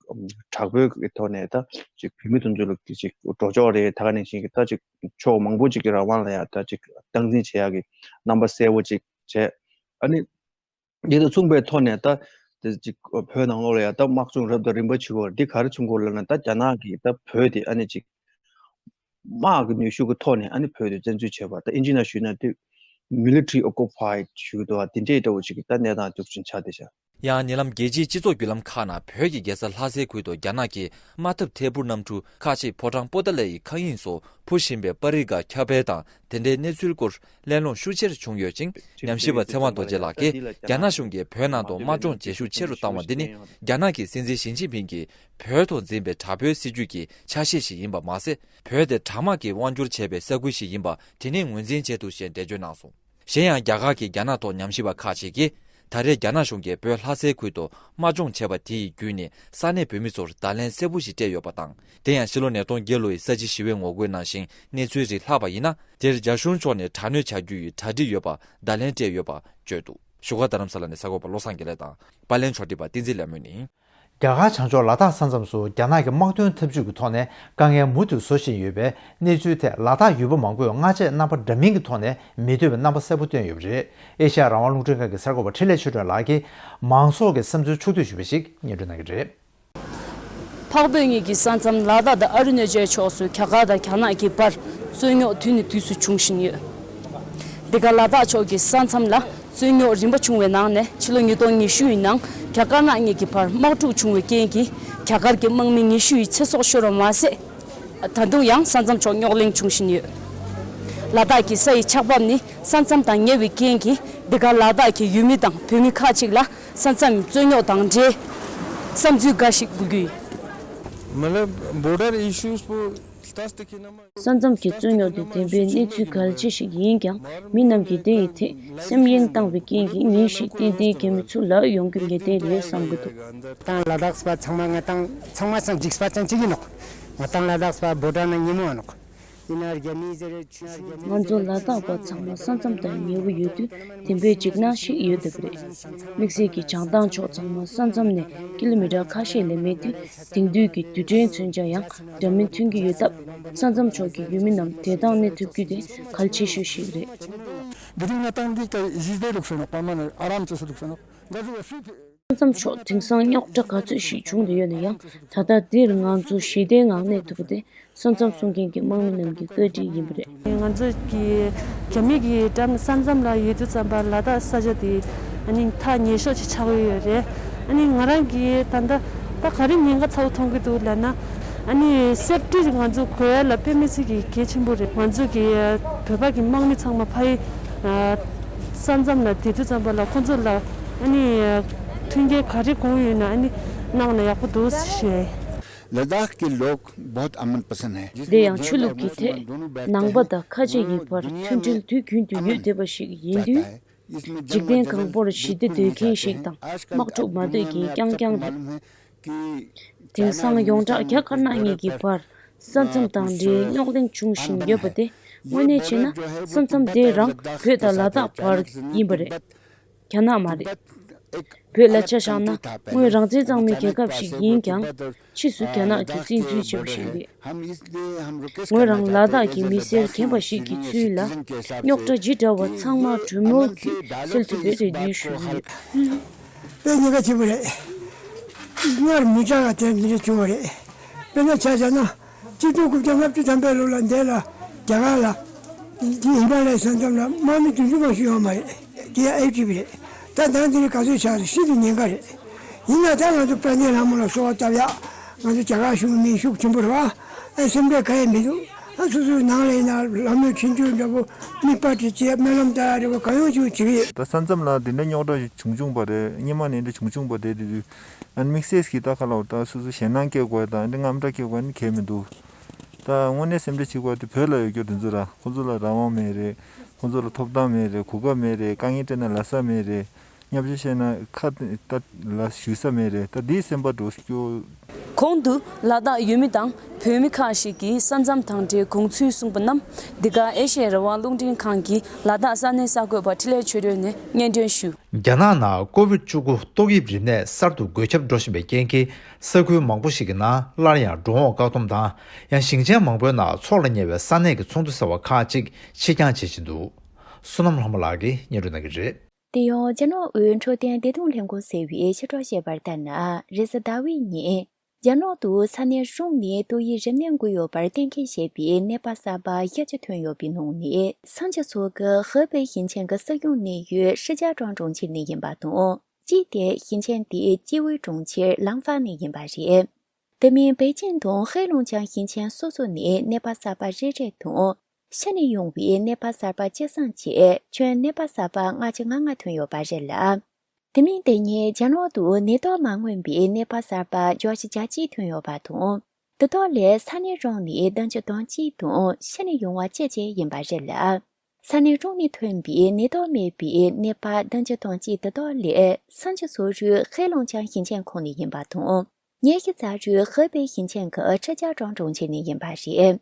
དྲག་པོའི་ཐོག་ནས་ད་ཅིག་བོད་མི་དེ་ཚོ་ལ་ཅིག་འགྲོ་ཕྱོགས་རེད། ད་ག་ནང་བཞིན་གྱི་ད་ཅིག་ཕྱོགས་མང་པོ་ཅིག་གི་རང་དབང་ལ་ཡ་ད་ཅིག་སྟངས་འཛིན་བྱེད་ཡ་གི་རྣམ་པ་གསལ་པོ་ཅིག་བྱས། ཨ་ནི། འདི་དང་མཚུངས་པའི་ཐོག་ནས་ད་དེ་ཅིག་བོད་ནང་ལོགས་ལ་ཡང་ད་དམག་སྦྱོང་རབ་དང་རིམ་པ་བྱེད་དགོས་རེད། འདི་ག་རེ་བྱུང་དགོས་ལབ་ན་ད་རྒྱ་ནག་གིས་ད་བོད་དེ་ཨ་ནི་ཅིག་དམག་གི་ནུས་ཤུགས་ཀྱི་ཐོག་ནས་ཨ་ནི་བོད་དེ་བཙན་འཛུལ་བྱས་པ། ད་ཨིན་ཇི་ནང་ཞུས་ན་དེ་military occupied ཞུ་གི་འདུག་པ། དེ་འདྲའི་འདྲ་བོ་ཅིག་གི་ད་གནས་སྟངས་འདུག་ཅིང་ཆགས་བསྡད་ཤག། ཡང་ཉེ་ལམ་རྒྱལ་སྤྱིའི་སྤྱི་ཚོགས་བརྒྱུད་ལམ་ཁག་ནང་བོད་ཀྱི་རྒྱལ་ས་ལྷ་སའི་ཁུལ་དུ་རྒྱ་ནག་གིས་དམག་འཐབ་ཐད་འཕུར་གནམ་གྲུ་ཁག་ཅིག་ཕོ་བྲང་པོ་ཏཱ་ལའི་ཡི་མཁའ་དབྱིངས་སུ་འཕུར་བཞིན་པའི་པར་རིས་འགའ་ཁྱབ་སྤེལ་དང་དེ་འབྲེལ་གནས་ཚུལ་སྐོར་གླེང་སློང་ཤུགས་ཆེར་བྱུང་ཡོད་ཅིང་། ཉམས་ཞིབ་པ་ཚེ་དབང་རྡོ་རྗེ་ལགས་ཀྱིས་རྒྱ་ནག་གཞུང་གིས་བོད་ནང་དུ་དམག་སྦྱོང་བྱེད་ཤུགས་ཆེ་རུ་བཏང་བ་འདི་ནི་རྒྱ་ནག་གི་སྲིད་འཛིན་ཞི་ཅིན་ཕིང་གིས་བོད་དུ་འཛིན་པའི་དྲག་པོའི་སྲིད་ཇུས་ཀྱི་ཆ་ཤས་ཤིག་ཡིན་པ་མ་ཟད། བོད་དེ་དྲག་དམག་གིས་དབང་བསྒྱུར་བྱས་པའི་ས་ཁུལ་ཞིག་ཡིན་པ་དེ་ནས་ངོས་འཛིན་བྱས་འདུག་ཞེས་འགྲེལ་བརྗོད་གནང་སོང་། གཞན་ཡང་རྒྱ་གར་གྱི་རྒྱ་ནག་ཐོག་ཉམས་ཞིབ་པ་ཁག་ཅིག་གིས། ད་རེས་རྒྱ་ནག་གཞུང་གིས་བོད་ལྷ་སའི་ཁུལ་དུ་དམག་སྦྱོང་བྱས་པ་དེ་ཡི་བརྒྱུད་ནས་ས་གནས་བོད་མི་ཚོར་བརྡ་ལན་གསལ་པོ་ཞིག་སྤྲད་ཡོད་པ་དང་། དེ་ཡང་ཕྱི་ལོ་ཉིས་སྟོང་བརྒྱད་ལོ་ཡི་ས་བྱི་ཞི་བའི་ངོ་རྒོལ་ནང་བཞིན་གནས་ཚུལ་རིགས་ལྷག་པ་ཡིན་ན། དེར་རྒྱ་གཞུང་ཕྱོགས་ནས་དྲག་གནོན་བྱ་རྒྱུ་ཡི་གྲ་སྒྲིག་ཡོད་པ་བརྡ་ལན་སྤྲད་ཡོད་པ་བརྗོད་འདུག། བཞུགས་སྒར་རྡ་རམ་ས་ལ་ནས་གསར་འགོད་པ་བློ་བཟང་དགེ་ལེགས་དང་། པར་ལེན་ཕྱོགས་སྒྲིག་པ་བསྟན་འཛིན་ལྷ་མོ་ནི། རྒྱ་གར་བྱང་ཕྱོགས་ལ་དྭགས་ས་མཚམས་སུ་རྒྱ་ནག་གི་དམག་དོན་འཐབ་ཇུས་ཀྱི་ཐོག་ནས་དཀའ་ངལ་མུ་མཐུད་བཟོ་བཞིན་ཡོད་པའི་གནས་ཚུལ་ཐད་ལ་དྭགས་ཡུལ་པ་མང་པོས་སྔ་རྗེས་རྣམ་པ་འདྲ་མིན་གྱི་ཐོག་ནས་མི་འདོད་པའི་རྣམ་པ་གསལ་པོ་བཏོན་ཡོད་པ་རེད། ཨེ་ཤ་ཡ་རང་དབང་རླུང་འཕྲིན་ཁང་གི་གསར་འགོད་པ་འཕྲིན་ལས་ཆོས་སྒྲོན་ལགས་ཀྱིས་མང་ཚོགས་ཀྱི་བསམ་ཚུལ་ཕྱོགས་བསྡུས་ཞུས་པ་ཞིག་སྙན་སྒྲོན་གནང་གི་རེད། འཕགས་བོད་གཉིས་ཀྱི་ས་མཚམས་ལ་དྭགས་དང་ཨ་རུ་ན་ཅལ་ཕྱོགས་སུ་རྒྱ་གར་དང་རྒྱ་ནག་གི་བར་རྩོད་རྙོག་དུས་ནས་དུས་སུ་འབྱུང་བཞིན་ཡོད། འདི་ག་ལ་དྭགས་ཕྱོགས་ཀྱི་ས་མཚམས་ལ་རྩོད་རྙོག་རིམ་པ་བྱུང་བའི་ནང་ནས་ཕྱི་ལོ་ཉིས་སྟོང་ཉི་ཤུ་ཡི་ནང་རྒྱ་དཀར་ནག་གཉིས་ཀྱི་བར་དམག་འཁྲུག་བྱུང་བའི་རྐྱེན་གྱིས་རྒྱ་གར་གྱི་དམག་མི་ཉི་ཤུ་ཡི་ཚེ་སྲོག་ཤོར་བ་མ་ཟད། ད་དུང་ཡང་ས་མཚམས་ཕྱོགས་རྙོག་གླེང་བྱུང་བཞིན་ཡོད། ལ་དྭགས་ཀྱི་ས་ཡི་ཆགས་བབ་ནི་ས་མཚམས་དང་ཉེ་བའི་རྐྱེན་གྱིས་འདི་ག་ལ་དྭགས་ཀྱི་ཡུལ་མི་དང་བོད་མི་ཁག་ཅིག་ལ། ས་མཚམས་རྩོད་རྙོག་དང་འབྲེལ། བསམ་ཚུལ་འགའ་ཞིག་འབུལ་རྒྱུ་ཡིན། मतलब border issues पर ས་མཚམས་ཀྱི་རྩོད་རྙོག་དེ་བདེན་པའི་གནས་ཚུལ་གལ་ཆེ་ཞིག་ཡིན་ཀྱང་། མི་རྣམས་ཀྱིས་དེ་ཡི་ཐད་སེམས་གཡེང་བཏང་བའི་རྐྱེན་གྱིས་ཉིན་ཞིག་ཏན་ཏན་རྒྱ་མི་ཚུར་ལོག་ཡོང་རྒྱུ་ངེས་གཏན་རེད་བསམ་གྱི་འདུག། དང་ལ་དྭགས་པ་ཚང་མ་ང་དང་ཚང་མ་སང་འཇིགས་པ་ཅན་གཅིག་ཡིན་ནོག། ང་དང་ལ་དྭགས་པ་བོ་ཊ་ན་ཉིན་མོ་ཨ་ནོག། ང་ཚོ་ལ་དྭགས་པ་ཚང་མ་ས་མཚམས་དང་ཉེ་བོ་ཡོད་དུས་བདེན་པའི་འཇིགས་སྣང་ཞིག་ཡོད་བསྡད་པ་རེད། དམིགས་བསལ་གྱི་བྱང་ཐང་ཕྱོགས་ཚང་མ་ས་མཚམས་ནས་ཀི་ལོ་མི་ཊར་ཁ་ཤས་ལས་མེད་དུས་དེང་དུས་ཀྱི་རྡུལ་ཕྲན་མཚོན་ཆ་ཡང་འདྲ་མིན་ཐོན་གྱི་ཡོད་སྟབས། ས་མཚམས་ཕྱོགས་ཀྱི་ཡུལ་མི་རྣམས་བདེ་ཐང་གནས་ཐུབ་རྒྱུ་དེ་གལ་ཆེ་ཤོས་ཤིག་རེད། ང་དང་འདི་ཀ་གཞི་བདེ་ལུགས་སོ་ནོག་པ་མ་ནི་ཨ་རམ་ཅི་སུ་ལུགས་སོ་ནོག། ང་ཚོ་ས་མཚམས་ཕྱོགས་དེང་སང་རྙོག་དྲ་ག་ཚོད་ཞིག་བྱུང་དུ་ཡོད་ན་ཡང་། ད་ལྟ་འདིར་ང་ཚོ་ཞི་བདེའི་ངང་གནས་ཐུབ་པ་དེ། ས་མཚམས་སྲུང་མཁན་གྱི་དམག་མི་རྣམས་ཀྱི་བཀའ་དྲིན་ཡིན་པ་རེད། ང་ཚོ་གི་རྒྱ་མི་གི་འགྲམ་ས་མཚམས་ལ་ཡོད་དུས་ཙམ་པ་ལ་དྭགས་ས་ཆ་དེ་ཨ་ནི་ཐག་ཉེ་ཤོས་ཅིག་ཆགས་ཀྱི་ཡོད་རེད། ཨ་ནི་ང་རང་གིས་ད་ལྟ་ད་ག་རེ་ཉེན་ཁ་ཚ་བོ་མཐོང་གི་འདུག་ལབ་ན། ཨ་ནི་སེབ་ཊི་ང་ཚོ་དགོས་ཡ་ལ་དཔེ་མི་སྲིད་ཀྱི་གལ་ཆེན་པོ་རེད། ང་ཚོ་གི་བོད་པ་གི་དམག་མི་ཚང་མ་ཕ་ཡི་ས་མཚམས་ལ་བསྡད་དུས་ཙམ་པ་ལ་ཁོང་ཚོ་ལ་ཨ་ནི་མཐུན་རྐྱེན་ག་རེ་དགོས་ཡོད་ན་ཨ་ནི་གནང་ན་ཡག་པོ་འདུག་ཞེས། लद्दाख के लोग बहुत अमन पसंद हैं। དེ་ཡང་ཆོས་ལུགས་ཀྱི་ཐད་ནང་པ་དང་ཁ་ཆེ་ཡི་བར་མཐུན་སྒྲིལ་དུས་རྒྱུན་དུ་ཡོད་བསྡད་པ་ཞིག་ཡིན་དུས། འཇིག་རྟེན་གང་པོར་ཞི་བདེ་འདོད་མཁན་ཞིག་དང་དམག་འཁྲུག་མ་འདོད་མཁན་རྐྱང་རྐྱང་རེད། དེང་སང་ཡོངས་གྲགས་རྒྱ་དཀར་ནག་གཉིས་ཀྱི་བར་ས་མཚམས་དང་འབྲེལ་རྙོག་གླེང་བྱུང་བཞིན་ཡོད་པ་དེ་དངོས་གནས་བྱས་ན་ས་མཚམས་དེ་རང་བོད་དང་ལ་དྭགས་བར་ཡིན་པ་རེད། རྒྱ་ནག་མ་རེད། བོད་ལ་ཆ་བཞག་ན་སྔོན་རང་བཙན་གཙང་མའི་རྒྱལ་ཁབ་ཞིག་ཡིན་ཀྱང་ཕྱིས་སུ་རྒྱ་ནག་གིས་བཙན་འཛུལ་བྱས་པ་ཞིག་རེད། ངོས་རང་ལ་དྭགས་ཀྱི་མི་སེར་རྒན་པ་ཞིག་གི་ཚུལ་ལ་རྙོག་དྲ་ཇི་འདྲ་བ་ཚང་མ་གྲོས་མོལ་གྱིས་སེལ་ཐུབ་པའི་རེ་འདུན་ཞུ་གི་ཡོད། དཔེ་ཉེན་ཁ་ཆེན་པོ་རེད། སྔར་མི་གྲངས་ལ་དེ་འདི་འདྲ་བྱུང་བ་རེད། དཔེར་ན་ཆ་བཞག་ན། གཅིག་སྟོང་དགུ་བརྒྱ་ལྔ་བཅུ་ཐམ་པའི་ལོ་ལ་འདས་ལ་རྒྱ་གར་ལ་དེ་ཧི་མ་ལ་ཡའི་ས་མཚམས་ལ་དམག་མི་བདུན་ཅུ་མ་ཞིག་ཡོད་མ་རེད། དེ་ཡང་ཨེ་ཊི་བི་རེད། ད་ད་འདི་ནི་ག་ཚོད་ཆགས་རེད། ཤིན་ཏུ་ཉེན་ཁ་རེད། ཡིན་ན་ད་ང་ཚོ་དཔལ་ལྡན་ལྷ་མོ་ལ་གསོལ་བ་བཏབ་ཡག་ང་ཚོ་རྒྱ་གར་གཞུང་གི་མི་ཤུགས་ཆེན་པོ་རེད་བ། ཨ་སེམས་ཁྲལ་ག་ཡང་མི་འདུག་ཨ་སོ་སོའི་ནང་ལ་ཡིན་ན་ལམ་ལྷོད་ཕྱིན་ཆོས་འདྲ་པོ་མིག་པ་དྲི་བྱས་སྨོན་ལམ་ལྟ་ཡག་འདྲ་པོ་གང་ཡོང་ཅིག་བྱེད་ཀྱི་ཡོད། ད་ས་མཚམས་ལ་འདི་འདྲ་རྙོག་དྲ་ཞིག་བྱུང་བྱུང་པ་རེད། སྔོན་མ་ནས་འདི་བྱུང་བྱུང་པ་དེ་དེ་དུས་ཨ་ནི་དམིགས་བསལ་གྱིས་ད་ག་ལ་བ་ད་སོ་སོ་ཞེད་སྣང་སྐྱེ་དགོས་དང་འདི་དངངས་སྐྲག་སྐྱེ་དགོས་ནི་གལ་མི་འདུག་ད་དངོས་གནས་སེམས་ཁྲལ་བྱེད་དགོས་དེ་བོད་ལ་ཡོད་རྒྱུ་དེ་ཚོ་ར། ཁོ་ཚོ་ལ་རང་དབང་མེད་རེད། ཁོ་ཚོ་ལ་ཐོབ་ཐང་མེད་རེད། གོ་སྐབས་མེད་རེད། དཀའ་ངལ་འཕྲད་ན་ལ་ས་མེད་རེད། བརྙས་བཅོས་བཤད་ན་ཁ་ད་ལ་ཞུ་ས་མེད་རེད། ད་འདིའི་སེམས་པ་འགྲོ་སྐྱོ། གོང་དུ་ལ་དྭགས་ཡུལ་མི་དང་བོད་མི་ཁག་ཞིག་གིས་ས་མཚམས་དང་འབྲེལ་དགོངས་ཚུལ་གསུངས་པ་རྣམས་འདི་ག་ཨེ་ཤེ་ཡ་རང་དབང་རླུང་འཕྲིན་ཁང་གི་ལ་དྭགས་ས་གནས་གསར་འགོད་པ་འཕྲིན་ལས་ཆོས་སྒྲོན་ནས་སྙན་སྒྲོན་ཞུ། རྒྱ་ནག་ནང་ཀོ་བིད་བཅུ་དགུ་ཏོག་དབྱིབས་རིམས་ནད་གསར་དུ་འགོས་ཁྱབ་འགྲོ་བཞིན་པའི་རྐྱེན་གྱིས། ས་ཁུལ་མང་པོ་ཞིག་གི་ནང་སླར་ཡང་འགྲོ་འོང་བཀག་སྡོམ་དང་། ཡང་ཞིང་ཆེན་མང་པོའི་ནང་འཚོགས་ལ་ཉེ་བའི་ས་གནས་ཀྱི་ཚོགས་འདུ་ཟེར་བ་ཁག་ཅིག་ཕྱིར་འགྱངས་བྱེད་བཞིན་འདུག་བསོད་ནམས་ལྷ་མོ་ལགས་ཀྱིས་སྙན་སྒྲོན་གནང་གི་རེད། དེ་ཡང་རྒྱ་ནག་དབུས་འཕྲོད་བསྟེན་བདེ་སྡོད་ལས་ཁུངས་ཟེར་བས་ཕྱིར་སྒྲོག་བྱས་པར་ལྟར་ན། རེས་གཟའ་ཟླ་བའི་ཉིན་རྒྱ་ནག་ཏུ་ས་གནས་གཞུང་ནས་ཏོག་དབྱིབས་རིམས་ནད་འགོས་ཡོད་པར་གཏན་འཁེལ་བྱས་པའི་ནད་པ་གསར་པ་བརྒྱད་ཅུ་ཐོན་ཡོད་པའི་ནང་ནས་སུམ་ཅུ་སོ་དགུ་ཧེ་པེ་ཞིང་ཆེན་གྱི་སྲིད་སྐྱོང་གནས་ཡུལ་ཧྲི་ཅཱ་ཀྲང་གྲོང་ཁྱེར་ནས་ཡིན་པ་དང་། གཅིག་དེ་ཞིང་ཆེན་དེའི་སྤྱི་བའི་གྲོང་ཁྱེར་ལང་ཧྥ་ནས་ཡིན་པ་རེད། དེ་མིན་པེ་ཅིང་དང་ཧེ་ལུང་ཅང་ཞིང་ཆེན་སོ་སོ་ནས་ནད་པ་གསར་པ་རེ་རེ་དང་། ཕྱི་ནས་ཡོང་བའི་ནད་པ་གསར་པ་བཅུ་ཐམ་བཅས་ཁྱོན་ནད་པ་གསར་པ་ལྔ་བཅུ་ང་ལྔ་ཐོན་ཡོད་པ་རེད་ལ། དེ་མིན་དེ་ཉིན་རྒྱ་ནག་ཏུ་ནད་རྟགས་མ་མངོན་པའི་ནད་པ་གསར་པ་བརྒྱ་ཆ་གྱ་གཅིག་ཐོན་ཡོད་པ་དང་། འདི་དག་ལས་ས་གནས་རང་ནས་བདུན་ཅུ་དོན་གཅིག་དང་ཕྱི་ནས་ཡོང་བ་བཅུ་བཅས་ཡིན་པ་རེད་ལ། ས་གནས་གྲོང་ནས་ཐོན་པའི་ནད་རྟགས་མེད་པའི་ནད་པ་བདུན་ཅུ་དོན་གཅིག་འདི་དག་ལས་སུམ་ཅུ་སོ་དྲུག་ཧེ་ལུང་ཅང་ཞིང་ཆེན་ཁོངས་ནས་ཡིན་པ་དང་། ཉི་ཤུ་རྩ་དྲུག་ཧེ་པེ་ཞིང་ཆེན་གྱི་ཁྲི་ཅཱ་ཀྲང་གྲོང་ཁྱེར་ནས་ཡིན་པ་རེད།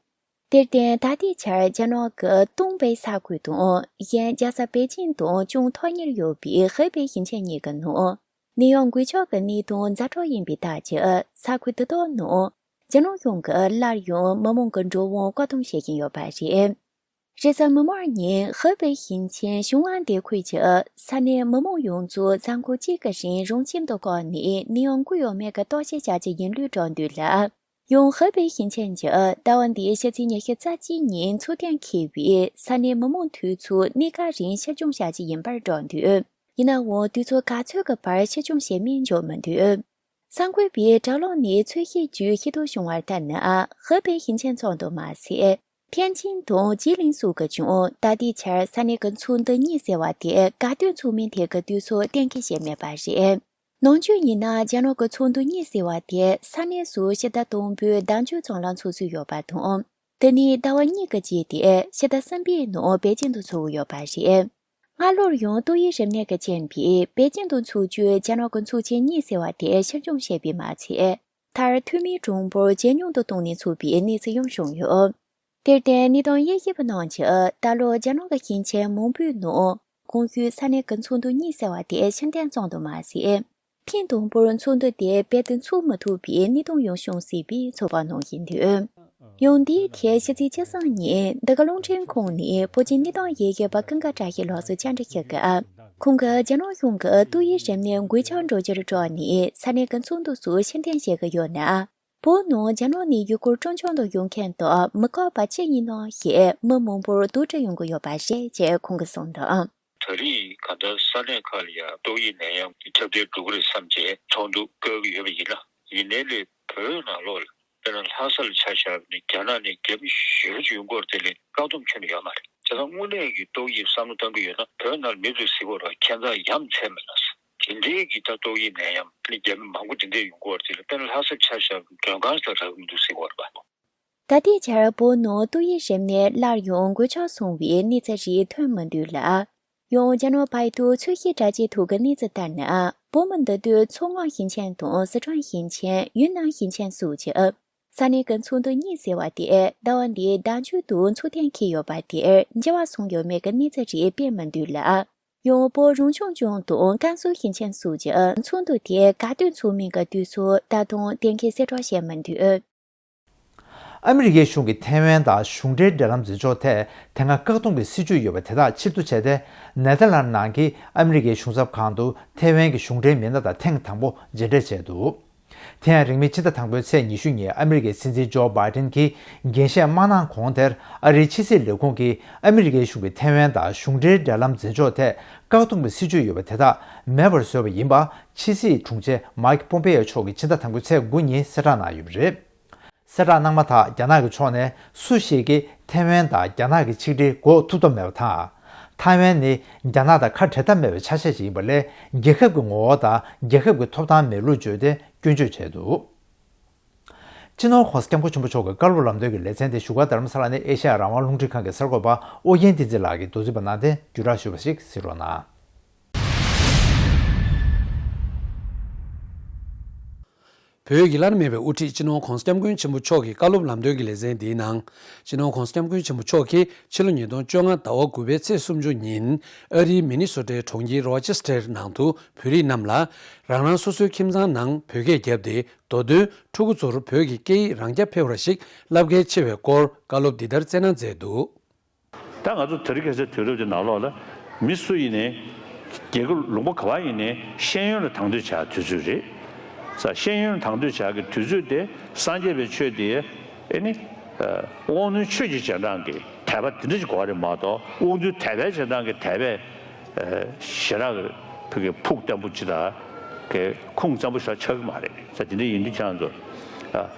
དེར་བརྟེན་ད་ལྟའི་ཆར་རྒྱ་ནག་གི་ཏུང་པེ་ས་ཁུལ་དང་། གཞན་རྒྱལ་ས་པེ་ཅིང་དང་ཅུང་ཐག་ཉེར་ཡོད་པའི་ཧེ་པེ་ཞིང་ཆེན་གཉིས་ཀྱི་ནང་། ནད་ཡམས་འགོས་ཆགས་ཀྱི་གནས་སྟངས་ཛ་དྲག་ཡིན་པའི་རྟགས་ཀྱིས་ས་ཁུལ་དེ་དག་ནང་རྒྱ་ནག་གཞུང་གིས་སླར་ཡང་མི་མང་གི་འགྲོ་འོང་བཀག་སྡོམ་བྱེད་བཞིན་ཡོད་པ་རེད། རེས་གཟའ་མིག་དམར་ཉིན་ཧེ་པེ་ཞིང་ཆེན་ཞུང་ཨན་སྡེ་ཁུལ་གྱི་ས་གནས་མི་མང་ཡོངས་རྫོགས་གཟའ་འཁོར་གཅིག་གི་རིང་རང་ཁྱིམ་དུ་བཀག་ནས་ནད་ཡམས་འགོས་ཡོད་མེད་ཀྱི་བརྟག་དཔྱད་བྱ་རྒྱུ་ཡིན་ལུགས་བསྒྲགས་འདུག་ལ། ཡང་ཧེ་པེ་ཞིང་ཆེན་གྱིས་ཟླ་བ་འདིའི་ཕྱི་ཚེས་ཉི་ཤུ་རྩ་གཅིག་ཉིན་འཚོ་རྟེན་འཁེལ་བའི་ས་གནས་མི་མང་དེ་ཚོ་གནས་སྐབས་རིང་ཕྱིར་ཚོང་བྱ་རྒྱུ་ཡིན་པར་བསྒྲགས་འདུག་ཡིན་ནའང་དུས་ཚོད་ག་ཚོད་ཀྱི་བར་ཕྱིར་ཚོང་བྱེད་མིན་འཇོག་མི་འདུག་གསར་འགོད་པས་དྲ་ལམ་ནས་འཚོལ་ཞིབ་བྱས་ཤེས་རྟོགས་བྱུང་བར་ལྟར་ན། ཧེ་པེ་ཞིང་ཆེན་ཙམ་དུ་མ་ཟད། ཐེན་ཅིན་དང་ཇི་ལིང་སོགས་ཀྱི་ཀྱང་ད་ལྟའི་ཆར་ས་གནས་ཀྱི་ཚོགས་འདུ་གཉིས་ཟེར་བ་དེ་ག་དུས་འཚོགས་མིན་ཐད་ཀྱི་དུས་ཚོད་གཏན་འཁེལ་བྱས་མེད་པ་རེད། ནང་ཆོས་ཡིན་ན་རྒྱ་ནག་གི་ཚོགས་འདུ་གཉིས་ཟེར་བ་དེ་ས་གནས་སུ་ཕྱི་ཟླ་དང་པོའི་ཟླ་མཇུག་ཙམ་ལ་འཚོགས་སྲོལ་ཡོད་པ་དང་། དེ་ནི་ཟླ་བ་གཉིས་ཀྱི་རྗེས་ཏེ་ཕྱི་ཟླ་གསུམ་པའི་ནང་པེ་ཅིང་དུ་འཚོགས་ཀྱི་ཡོད་པ་རེད། སྔ་ལོར་ཡང་ཏོག་དབྱིབས་རིམས་ནད་ཀྱི་རྐྱེན་པས་པེ་ཅིང་དུ་འཚོགས་རྒྱུའི་རྒྱ་ནག་གི་ཚོགས་ཆེན་གཉིས་ཟེར་བ་དེ་ཕྱིར་འགྱངས་བྱས་པས་མ་ཚད། མཐར་འཐུས་མིའི་གྲངས་འབོར་ཇེ་ཉུང་དུ་གཏོང་ནས་འཚོགས་པའི་གནས་ཚུལ་ཡང་བྱུང་ཡོད། དེར་བརྟེན་གནས་སྟངས་དབྱེ་ཞིབ་པ་རྣམས་ཀྱིས་ད་ལོ་རྒྱ་ནག་གི་ཞིང་ཆེན་མང་པོའི་ནང་གོང་ཞུས་ས་གནས་ཀྱི་ཚོགས་འདུ་གཉིས་ཟེར་བ་དེ་ཕྱིར་འཐེན་ཙམ་དུ་མ་ཟད། ཐེངས་དང་པོར་ཚོགས་འདུ་དེ་རྦད་དེ་འཚོགས་མི་ཐུབ་པའི་གནད་དོན་ཡང་བྱུང་སྲིད་པའི་ཚོད་དཔག་གནང་བཞིན་འདུག་ཡང་འདིའི་ཐད་ཕྱི་ཚེས་བཅུ་གསུམ་ཉིན་འདི་ག་རླུང་འཕྲིན་ཁང་ནས་བོད་ཀྱི་གནས་སྟངས་དབྱེ་ཞིབ་པ་ཀུན་དགའ་བཀྲ་ཤིས་ལགས་སུ་བཅར་འདྲི་ཞུས་སྐབས། ཁོང་གིས་རྒྱ་ནག་གཞུང་གིས་ཏོག་དབྱིབས་རིམས་ནད་འགོས་ཆགས་འགྲོ་རྒྱུར་སྤྲོ་ནས་ས་གནས་ཀྱི་ཚོགས་འདུ་སོགས་ཕྱིར་འཐེན་བྱེད་ཀྱི་ཡོད་ན། བོད་ནང་རྒྱ་ནག་ནས་ཡུལ་སྐོར་སྤྲོ་འཆམ་དུ་ཡོང་མཁན་དག་མི་དགའ་བ་ཅི་ཡིན་ནམ་ཞེས་མི་མང་པོར་དོགས་འདྲི་ཡོང་གི་ཡོད་པ་རེད་ཅེས་ཁོང་གིས་གསུངས་འདུག་ད་རེས་གང་ལྟར་ས་གནས་ཁག་ལ་ཡང་ཏོག་དབྱིབས་ནད་ཡམས་ཀྱི་ཁྱབ་གདལ་འགྲོ་གི་རེད་བསམ་བྱས་ཚོགས་འདུ་བསྐོང་གི་ཡོད་པ་ཡིན་ན། ཡིན་ནའི་ལས་བོད་ནང་ལོགས་ལ་དཔེར་ན་ལྷ་ས་ལ་ཆ་བཞག་ནས་རྒྱ་ནག་ནས་རྒྱ་མི་ཞེ་པོ་ཅིག་ཡོང་གི་ཡོད་རེད། དེ་ལས་བཀག་སྡོམ་ཁྱོན་ནས་ཡོད་མ་རེད། བྱས་ཙང་དངོས་གནས་ཀྱི་ཏོག་དབྱིབས་བསམ་བློ་གཏོང་གི་ཡོད་ན་བོད་ནང་ལ་མི་ཚོས་གཟིགས་དགོས་རེད་བ། ཁྱད་མཚར་ཡ་མཚན་མེད་ལ། དེ་འདྲའི་གི་ད་ཏོག་དབྱིབས་ནད་ཡམས་ནི་རྒྱ་མི་མང་པོ་དེ་འདྲས་ཡོང་གི་ཡོད་རེད། དེ་ལ་དཔེར་ན་ལྷ་སར་ཆ་བཞག་མགྲོན་ཁང་ལ་རག་གི་མི་འདུག་ཟེར་གྱི་ཡོད་རེད་པ། ད་ལྟའི་ཆར་བོད་ནང་ཏོག་དབྱིབས་རིམས་ནད་སླར་ཡང་འགོས་ཆགས་སོང་བའི་གནས་ཚུལ་རིགས་ཐོན་མི་འདུག་ལ། ཡང་རྒྱ་ནག་བོད་དུ་འཚོལ་ཞིབ་དྲ་རྒྱའི་ཐོག་གི་གནས་ཚུལ་ལྟར་ན། བོད་མི་འདི་དུས་མཚོ་སྔོན་ཞིང་ཆེན་དང་སི་ཁྲོན་ཞིང་ཆེན། ཡུན་ནན་ཞིང་ཆེན་སོགས་ཀྱི་ས་གནས་ཀྱི་ཚོགས་འདུ་གཉིས་ཟེར་བ་དེ་ཟླ་བ་འདིའི་ཟླ་མཇུག་ཏུ་འཚོགས་གཏན་འཁེལ་ཡོད་པ་དེར་འགྱུར་བ་སོང་ཡོད་མེད་ཀྱི་གནས་ཚུལ་རིགས་སྤེལ་མི་འདུག་ལ། ཡང་བོད་རང་སྐྱོང་ལྗོངས་དང་ཀན་སུའུ་ཞིང་ཆེན་སོགས་ཀྱི་ཚོགས་འདུ་དེ་ག་དུས་འཚོགས་མིན་གྱི་དུས་ཚོད་ད་དུང་གཏན་འཁེལ་གསལ་བསྒྲགས་བྱས་མི་འདུག་ཨ་མི་རི་ཀའི་གཞུང་གིས་ཐའེ་ཝན་དང་གཞུང་འབྲེལ་འབྲེལ་ལམ་འཛིན་ཕྱོགས་ཐད་དེ་སྔ་བཀག་སྡོམ་གྱི་སྲིད་བྱུས་ཡོད་པ་དེ་དག་ཕྱིར་བསྡུ་བྱས་ཏེ། ནེ་ཐར་ལན་ནང་གི་ཨ་མི་རི་ཀའི་གཞུང་ཚབ་ཁང་དུ་ཐའེ་ཝན་གྱི་གཞུང་འབྲེལ་མི་སྣ་དང་ཐེངས་དང་པོ་མཇལ་འཕྲད་བྱས་འདུག་དེ་ཡང་རིང་མིན་ཕྱི་ཟླ་དང་པོའི་ཚེས་ཉི་ཤུ་ཉིན་ཨ་མི་རི་ཀའི་སྲིད་འཛིན་ཇོ་བྷའི་ཌེན་གྱིས་འགན་བཞེས་མ་གནང་གོང་དེར་ཨ་རིའི་ཕྱི་སྲིད་ལས་ཁུངས་ཀྱིས་ཨ་མི་རི་ཀའི་གཞུང་གིས་ཐའེ་ཝན་དང་གཞུང་འབྲེལ་འབྲེལ་ལམ་འཛིན་ཕྱོགས་ཐད་བཀག་སྡོམ་གྱི་སྲིད་ཇུས་ཡོད་པ་དེ་དག་མེད་པར་བཟོས་པ་ཡིན་པ་ཕྱི་སྲིད་དྲུང་ཆེ་མཱིག་པོམ་པེ་ཡོ་མཆོག་གིས་ཕྱི་ཟླ་དང་པོའི་ཚེས་དགུ་ཉིན་གསལ་བསྒྲགས་གནང་ཡོད་པ་རེད། གསལ་བསྒྲགས་གནང་མ་ཐག་རྒྱ་ནག་གི་ཕྱོགས་ནས་སུ་ཞིག་གིས་ཐའེ་ཝན་དང་རྒྱ་ནག་གི་ཆིག་སྒྲིལ་འགོག་ཐུབ་ཐབས་མེད་པ་དང་། ཐའེ་ཝན་ནི་རྒྱ་ནག་དང་ཁ་བྲལ་ཐབས་མེད་པའི་ཆ་ཤས་ཤིག་ཡིན་པ་ལས་རྒྱལ་ཁབ་ཀྱི་ངོ་བོ་དང་རྒྱལ་ཁབ་ཀྱི་ཐོབ་ཐང་མེད་ལུགས་བརྗོད་དེ་སྐྱོན་བརྗོད་བྱས་འདུག་སྤྱི་ནོར་༸གོང་ས་༸སྐྱབས་མགོན་ཆེན་པོ་མཆོག་གི་བཀའ་སློབ་ལམ་སྟོན་གྱི་ལེ་ཚན་དེ་བཞུགས་སྒར་རྡ་རམ་ས་ལ་ནས་ཨེ་ཤ་ཡ་རང་དབང་རླུང་འཕྲིན་ཁང་གི་གསར་འགོད་པ་ཨོ་རྒྱན་བསྟན་འཛིན་ལགས་ཀྱིས་མདོར་བསྡུས་པ་གནང་སྟེ་བརྒྱུད་བསྒྲགས་ཞུས་པ་ཞིག་གཟིགས་རོགས་གནང་། བོད་ཀྱི་བླ་ན་མེད་པའི་དབུ་ཁྲིད་སྤྱི་ནོར་༸གོང་ས་༸སྐྱབས་མགོན་ཆེན་པོ་མཆོག་གི་བཀའ་སློབ་ལམ་སྟོན་གྱི་ལེ་ཚན་འདིའི་ནང་། སྤྱི་ནོར་༸གོང་ས་༸སྐྱབས་མགོན་ཆེན་པོ་མཆོག་གིས་ཕྱི་ལོ་ཉིས་སྟོང་བཅོ་ལྔ་ཟླ་བ་དགུ་པའི་ཚེས་སུམ་ཅུ་ཉིན་ཨ་རིའི་མི་ནི་སོ་ཊའི་གྲོང་ཁྱེར་རོ་ཅེ་སི་ཊར་ནང་དུ་བོད་རིགས་རྣམས་ལ་རང་རང་སོ་སོའི་ཁྱིམ་ཚང་ནང་བོད་སྐད་བརྒྱབ་སྟེ། མདོ་དོན་ཕྲུ་གུ་ཚོར་བོད་ཀྱི་སྐད་ཡིག་རང་རྐྱ་འཕེལ་བ་ཞིག་བསླབ་གལ་ཆེ་བའི་སྐོར་བཀའ་སློབ་འདི་ལྟར་སྩལ་གནང་མཛད་འདུག་ད་ང་ཚོ་དེ་རིང་ཁ་སང་དུས་རབས་ཀྱི་ནང་ལོགས་ལ་མི་སུ་ཡིན་ནའི་རྒྱལ་ཁབ་ལུང་པ་ག་པར་ཡིན་ནའི་ཤེས་ཡོན་ལ་དང་དོད་བྱ་དུས་ཚོད་རེད། ས་ཤེས་ཡོན་ལ་དང་དོད་བྱ་གི་དུས་ཚོད་དེ་སངས་རྒྱས་པའི་ཆོས་དེ་ཨེ་ནི་དབང་རྣོན་ཆོས་ཀྱི་རྗེས་འབྲང་གི་དད་པ་དེ་འདྲ་ཞིག་དགོས་པ་རེད་མ་གཏོགས་དབང་རྟུལ་དད་པའི་རྗེས་འབྲང་གི་དད་པའི་ཞེ་དྲག་གི་ཕུགས་བརྟན་པོ་ཅི་དང་གི་ཁུངས་བཙན་པོ་ཞིག་ཆགས་ཀྱི་མ་རེད། ས་དེ་འདྲ་ཡིན་དུས་ཁྱེད་རང་ཚོ་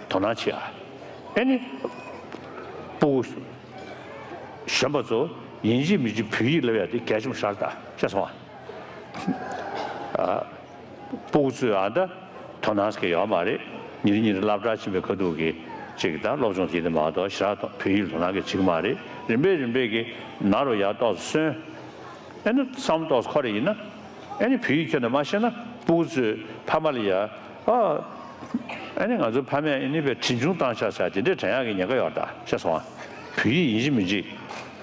དོ་སྣང་བྱེད་ཨ། ཨེ་ནི་སྤུ་གུ་གཞོན་པ་ཚོ་ཡིན་གཅིག་མིན་གཅིག་བོད་ཡིག་བསླབ་ཡ་དེ་གལ་ཆེན་པོ་ཞིག་རེད་ད་ཤེས་སོང་ཨ། སྤུ་གུ་ཚོས་ཨ་ད་དོ་སྣང་ཟེར་གྱི་ཡོད་མ་རེད། ཉིན་རེ་ཉིན་རེ་སློབ་གྲྭར་ཕྱིན་པའི་ཁ་ཐུག་གི་ཅིག་ད་སློབ་སྦྱོང་དེ་དེ་མ་གཏོགས་ཞེ་དྲག་བོད་ཡིག་དོ་སྣང་གི་བྱེད་ཀྱི་མ་རེད། རིམ་པས་རིམ་པས་ཀྱི་ནང་རུ་ཡར་ཏོག་ཙམ་སོན། ཨེ་ནི་བསམ་ཏོག་ཙམ་འཁོར་རེ་ཡིན་ན། ཨེ་ནི་བོད་ཡིག་ཁྱོན་ནས་མ་ཤེས་ན་སྤུ་གུ་ཚོས་ཕ་མ་ལ་ཡ། ཨ། ཨེ་ནི་ང་ཚོ་ཕ་མས་ཨེ་ནི་བའི་དྲིན་ཆུང་བཏང་ཤག་ཤག་དེ་འདྲས་དྲན་ཡག་གི་ཉེན་ཁ་ཡོད་ད་ཤེས་སོང་ཨ། བོད་ཡིག་ཡིན་གཅིག་མིན་གཅིག་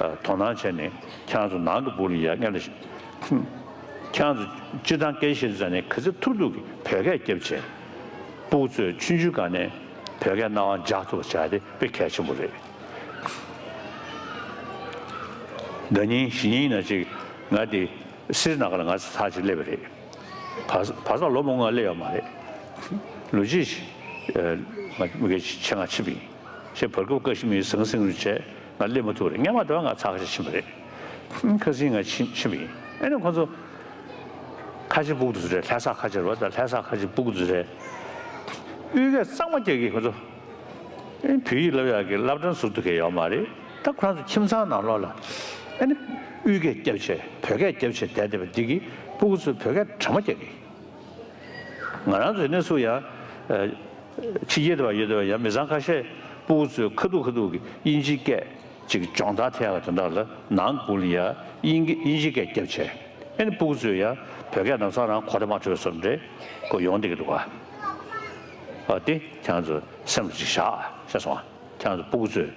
དོ་སྣང་བྱས་ནས་ཁྱེད་རང་ཚོ་ནང་གི་སྤུ་གུ་ལ་ཡ་སྔོན་ལ། ཁྱེད་རང་ཚོ་སྤྱིར་བཏང་སྐད་ཆ་བཤད་དུས་ཙང་ནས་ག་ཚོད་ཐུབ་ཐུབ་ཀྱིས་བོད་སྐད་རྒྱབ་བྱས། སྤུ་གུ་ཚོས་ཆུང་ཆུང་སྒང་ནས་བོད་སྐད་རྣ་བར་འཇགས་ཐུབ་པ་བྱ་དེ་དཔེ་གལ་ཆེན་པོ་རེད། ཟླ་ཉིན་གཞེས་ཉིན་ཡིན་ན་ཅིག་ང་དེ་སི་རི་ན་གར་ལ་ང་ཚོ་ཚར་གཅིག་སླེབས་པ་རེད། བར་བར་ཐག་ལོ་མང་པོ་ང་སླེབས་ཡོད་མ་རེད། ལོ་གཅིག་ང་མི་སྒེར་ཆེད་མངགས་ཕྱིན་པ་ཡིན། ཞེས་བར་སྐབས་ཀ་ཤི་མིར་ཟང་ཟིང་རུ་བྱས་ང་སླེབས་མ་ཐུབ་པ་རེད། སྔོན་མ་དེ་བ་ང་ཚར་ཁ་ཤས་ཕྱིན་པ་རེད། ཁ་སང་ང་ཕྱིན་ཕྱིན་པ་ཡིན། ཨེ་ནས་ཁོ་ཚོ་ཁ་ཆེ་སྤུ་གུ་དེ་ཚོ་རེད། ལྷ་ས་ཁ་ཆེ་རེད་བ། ད་ལྷ་ས་ཁ་ཆེ་སྤུ་གུ་དེ་ཚོ་རེད། དབུས་སྐད་གཙང་མ་རྒྱག་གི་ཁོ་ཚོ། ཨེ་བོད་ཡིག་བསླབ་ཡག་གི་སློབ་གྲྭ་ཟུར་དུ་གས་ཡོད་མ་རེད། ད་ཁོ་རང་ཚོ་ཁྱིམ་ཚང་ནང་ལོགས་ལ་ཨེ་ནི་དབུས་སྐད་རྒྱབ་བྱས་བོད་སྐད་རྒྱབ་བྱས་བསྡད་བསྡད་པ་འདི་གིས་སྤུ་གུ་ཚོས་བོད་སྐད་གྲ་མ་རྒྱག་གི། ང་རང་ཚོ་གནས་ཚུལ་ཡང་ཕྱི་རྒྱལ་དུ་བ་ཡོད་དུ་བ་ཡང་མི་ཚང་ཁ་ཤས་སྤུ་གུ་ཚོས་ཁ་ཐུག་ཁ་ཐུག་གི་དབྱིན་ཇིའི་སྐད་ཅིག་སྦྱོང་བརྡར་ཐེབས་ཡག་དོན་དག་ལ་ནང་སྒོ་ལ་ཡ་དབྱིན་སྐད་དབྱིན་ཇིའི་སྐད་རྒྱབ་བྱས་ཨེ་ནི་སྤུ་གུ་ཚོས་ཡང་བོད་སྐད་ནམ་སང་རང་གོ་བརྡ་མ་འཕྲོད་བསམ་འདྲེ་གོ་ཡོང་བསྡད་ཀྱི་འདུག་ག་ཨ་དེ་ཁྱེད་རང་ཚོ་སེམས་ལ་ཅིག་བཞག་ཤེས་སོང་ཨ། ཁྱེད་རང་ཚོ་སྤུ་གུ་ཚོས་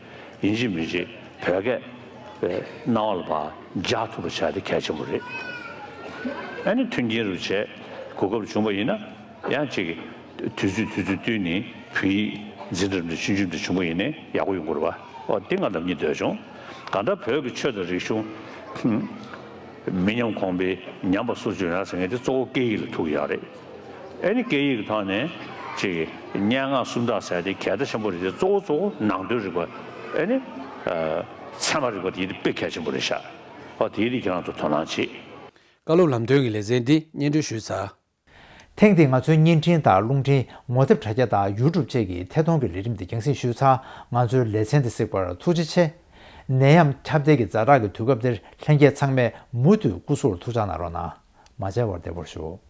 ཡིན་གཅིག་མིན་གཅིག་བོད་སྐད་རྣ་བ་ལ་ཕར་འཇགས་ཐུབ་པ་བྱ་དེ་གལ་ཆེན་པོ་རེད། ཨ་ནི་མཐུན་རྐྱེན་རུ་བྱས་གོ་སྐབས་བྱུང་བ་ཡིན་ན་ཡང་ཅིག་དུས་ཚོད་དུས་ཚོད་བསྟུན་ནས་བོད་ཡིག་འཛིན་གྲྭ་འདྲ་ཆུང་ཆུང་འདྲ་བྱུང་བ་ཡིན་ན་ཡག་པོ་ཡོང་གི་རེད་བ། ཨོ་དེ་ང་ལབ་སྙིང་འདོད་བྱུང་། གང་ལྟར་བོད་ཀྱི་ཆོས་དང་རིག་གཞུང་མི་ཉམས་གོང་འཕེལ་ཉམས་པ་སོར་ཆུད་ཡོང་ཟེར་མཁན་དེ་གཙོ་བོ་སྐད་ཡིག་ལ་ཐུག་ཡོད་རེད། ཨེ་ནི་སྐད་ཡིག་གི་ཐོག་ནས་ཅིག་སྙན་ངག་སུམ་རྟགས་ཟེར་དེ་གལ་ཆེན་པོ་རེད་དེ་གཙོ་བོ་གཙོ་བོ་ནང་དོན་རིག་པ་ཨེ་ནི་ཚད་མ་རིག་པ་དེ་དཔེ་གལ་ཆེན་པོ་རེད་ཤག་ཨོ་དེ་དེ་ཁྱེད་རང་ཚོ་དོ་སྣང་བྱེད། བཀའ་སློབ་ལམ་སྟོན་གྱི་ལེ་ཚན་འདི་སྙན་སྒྲོན་ཞུས་ཚར། ཐེངས་འདིའི་ང་ཚོའི་བརྙན་འཕྲིན་དང་རླུང་འཕྲིན་ངོ་དེབ་དྲ་རྒྱ་དང་ཡུ་ཊུབ་བཅས་ཀྱི་ཐད་གཏོང་གི་ལས་རིམ་འདི་རྒྱང་སྲིང་ཞུས་ཚར། ང་ཚོའི་ལེ་ཚན་འདི་གཟིགས་པར་ཐུགས་རྗེ་ཆེ། ནད་ཡམས་ཁྱབ་གདལ་གྱི་ཛ་དྲག་གི་དུས་སྐབས་འདིར་ལྷན་རྒྱས་ཚང་མས་མུ་མཐུད་སྐུ་གཟུགས་ལ་ཐུགས་ཅག་གནང་རོགས་གནང་། མ་མཇལ་བར་བདེ་པོར་བཞུགས།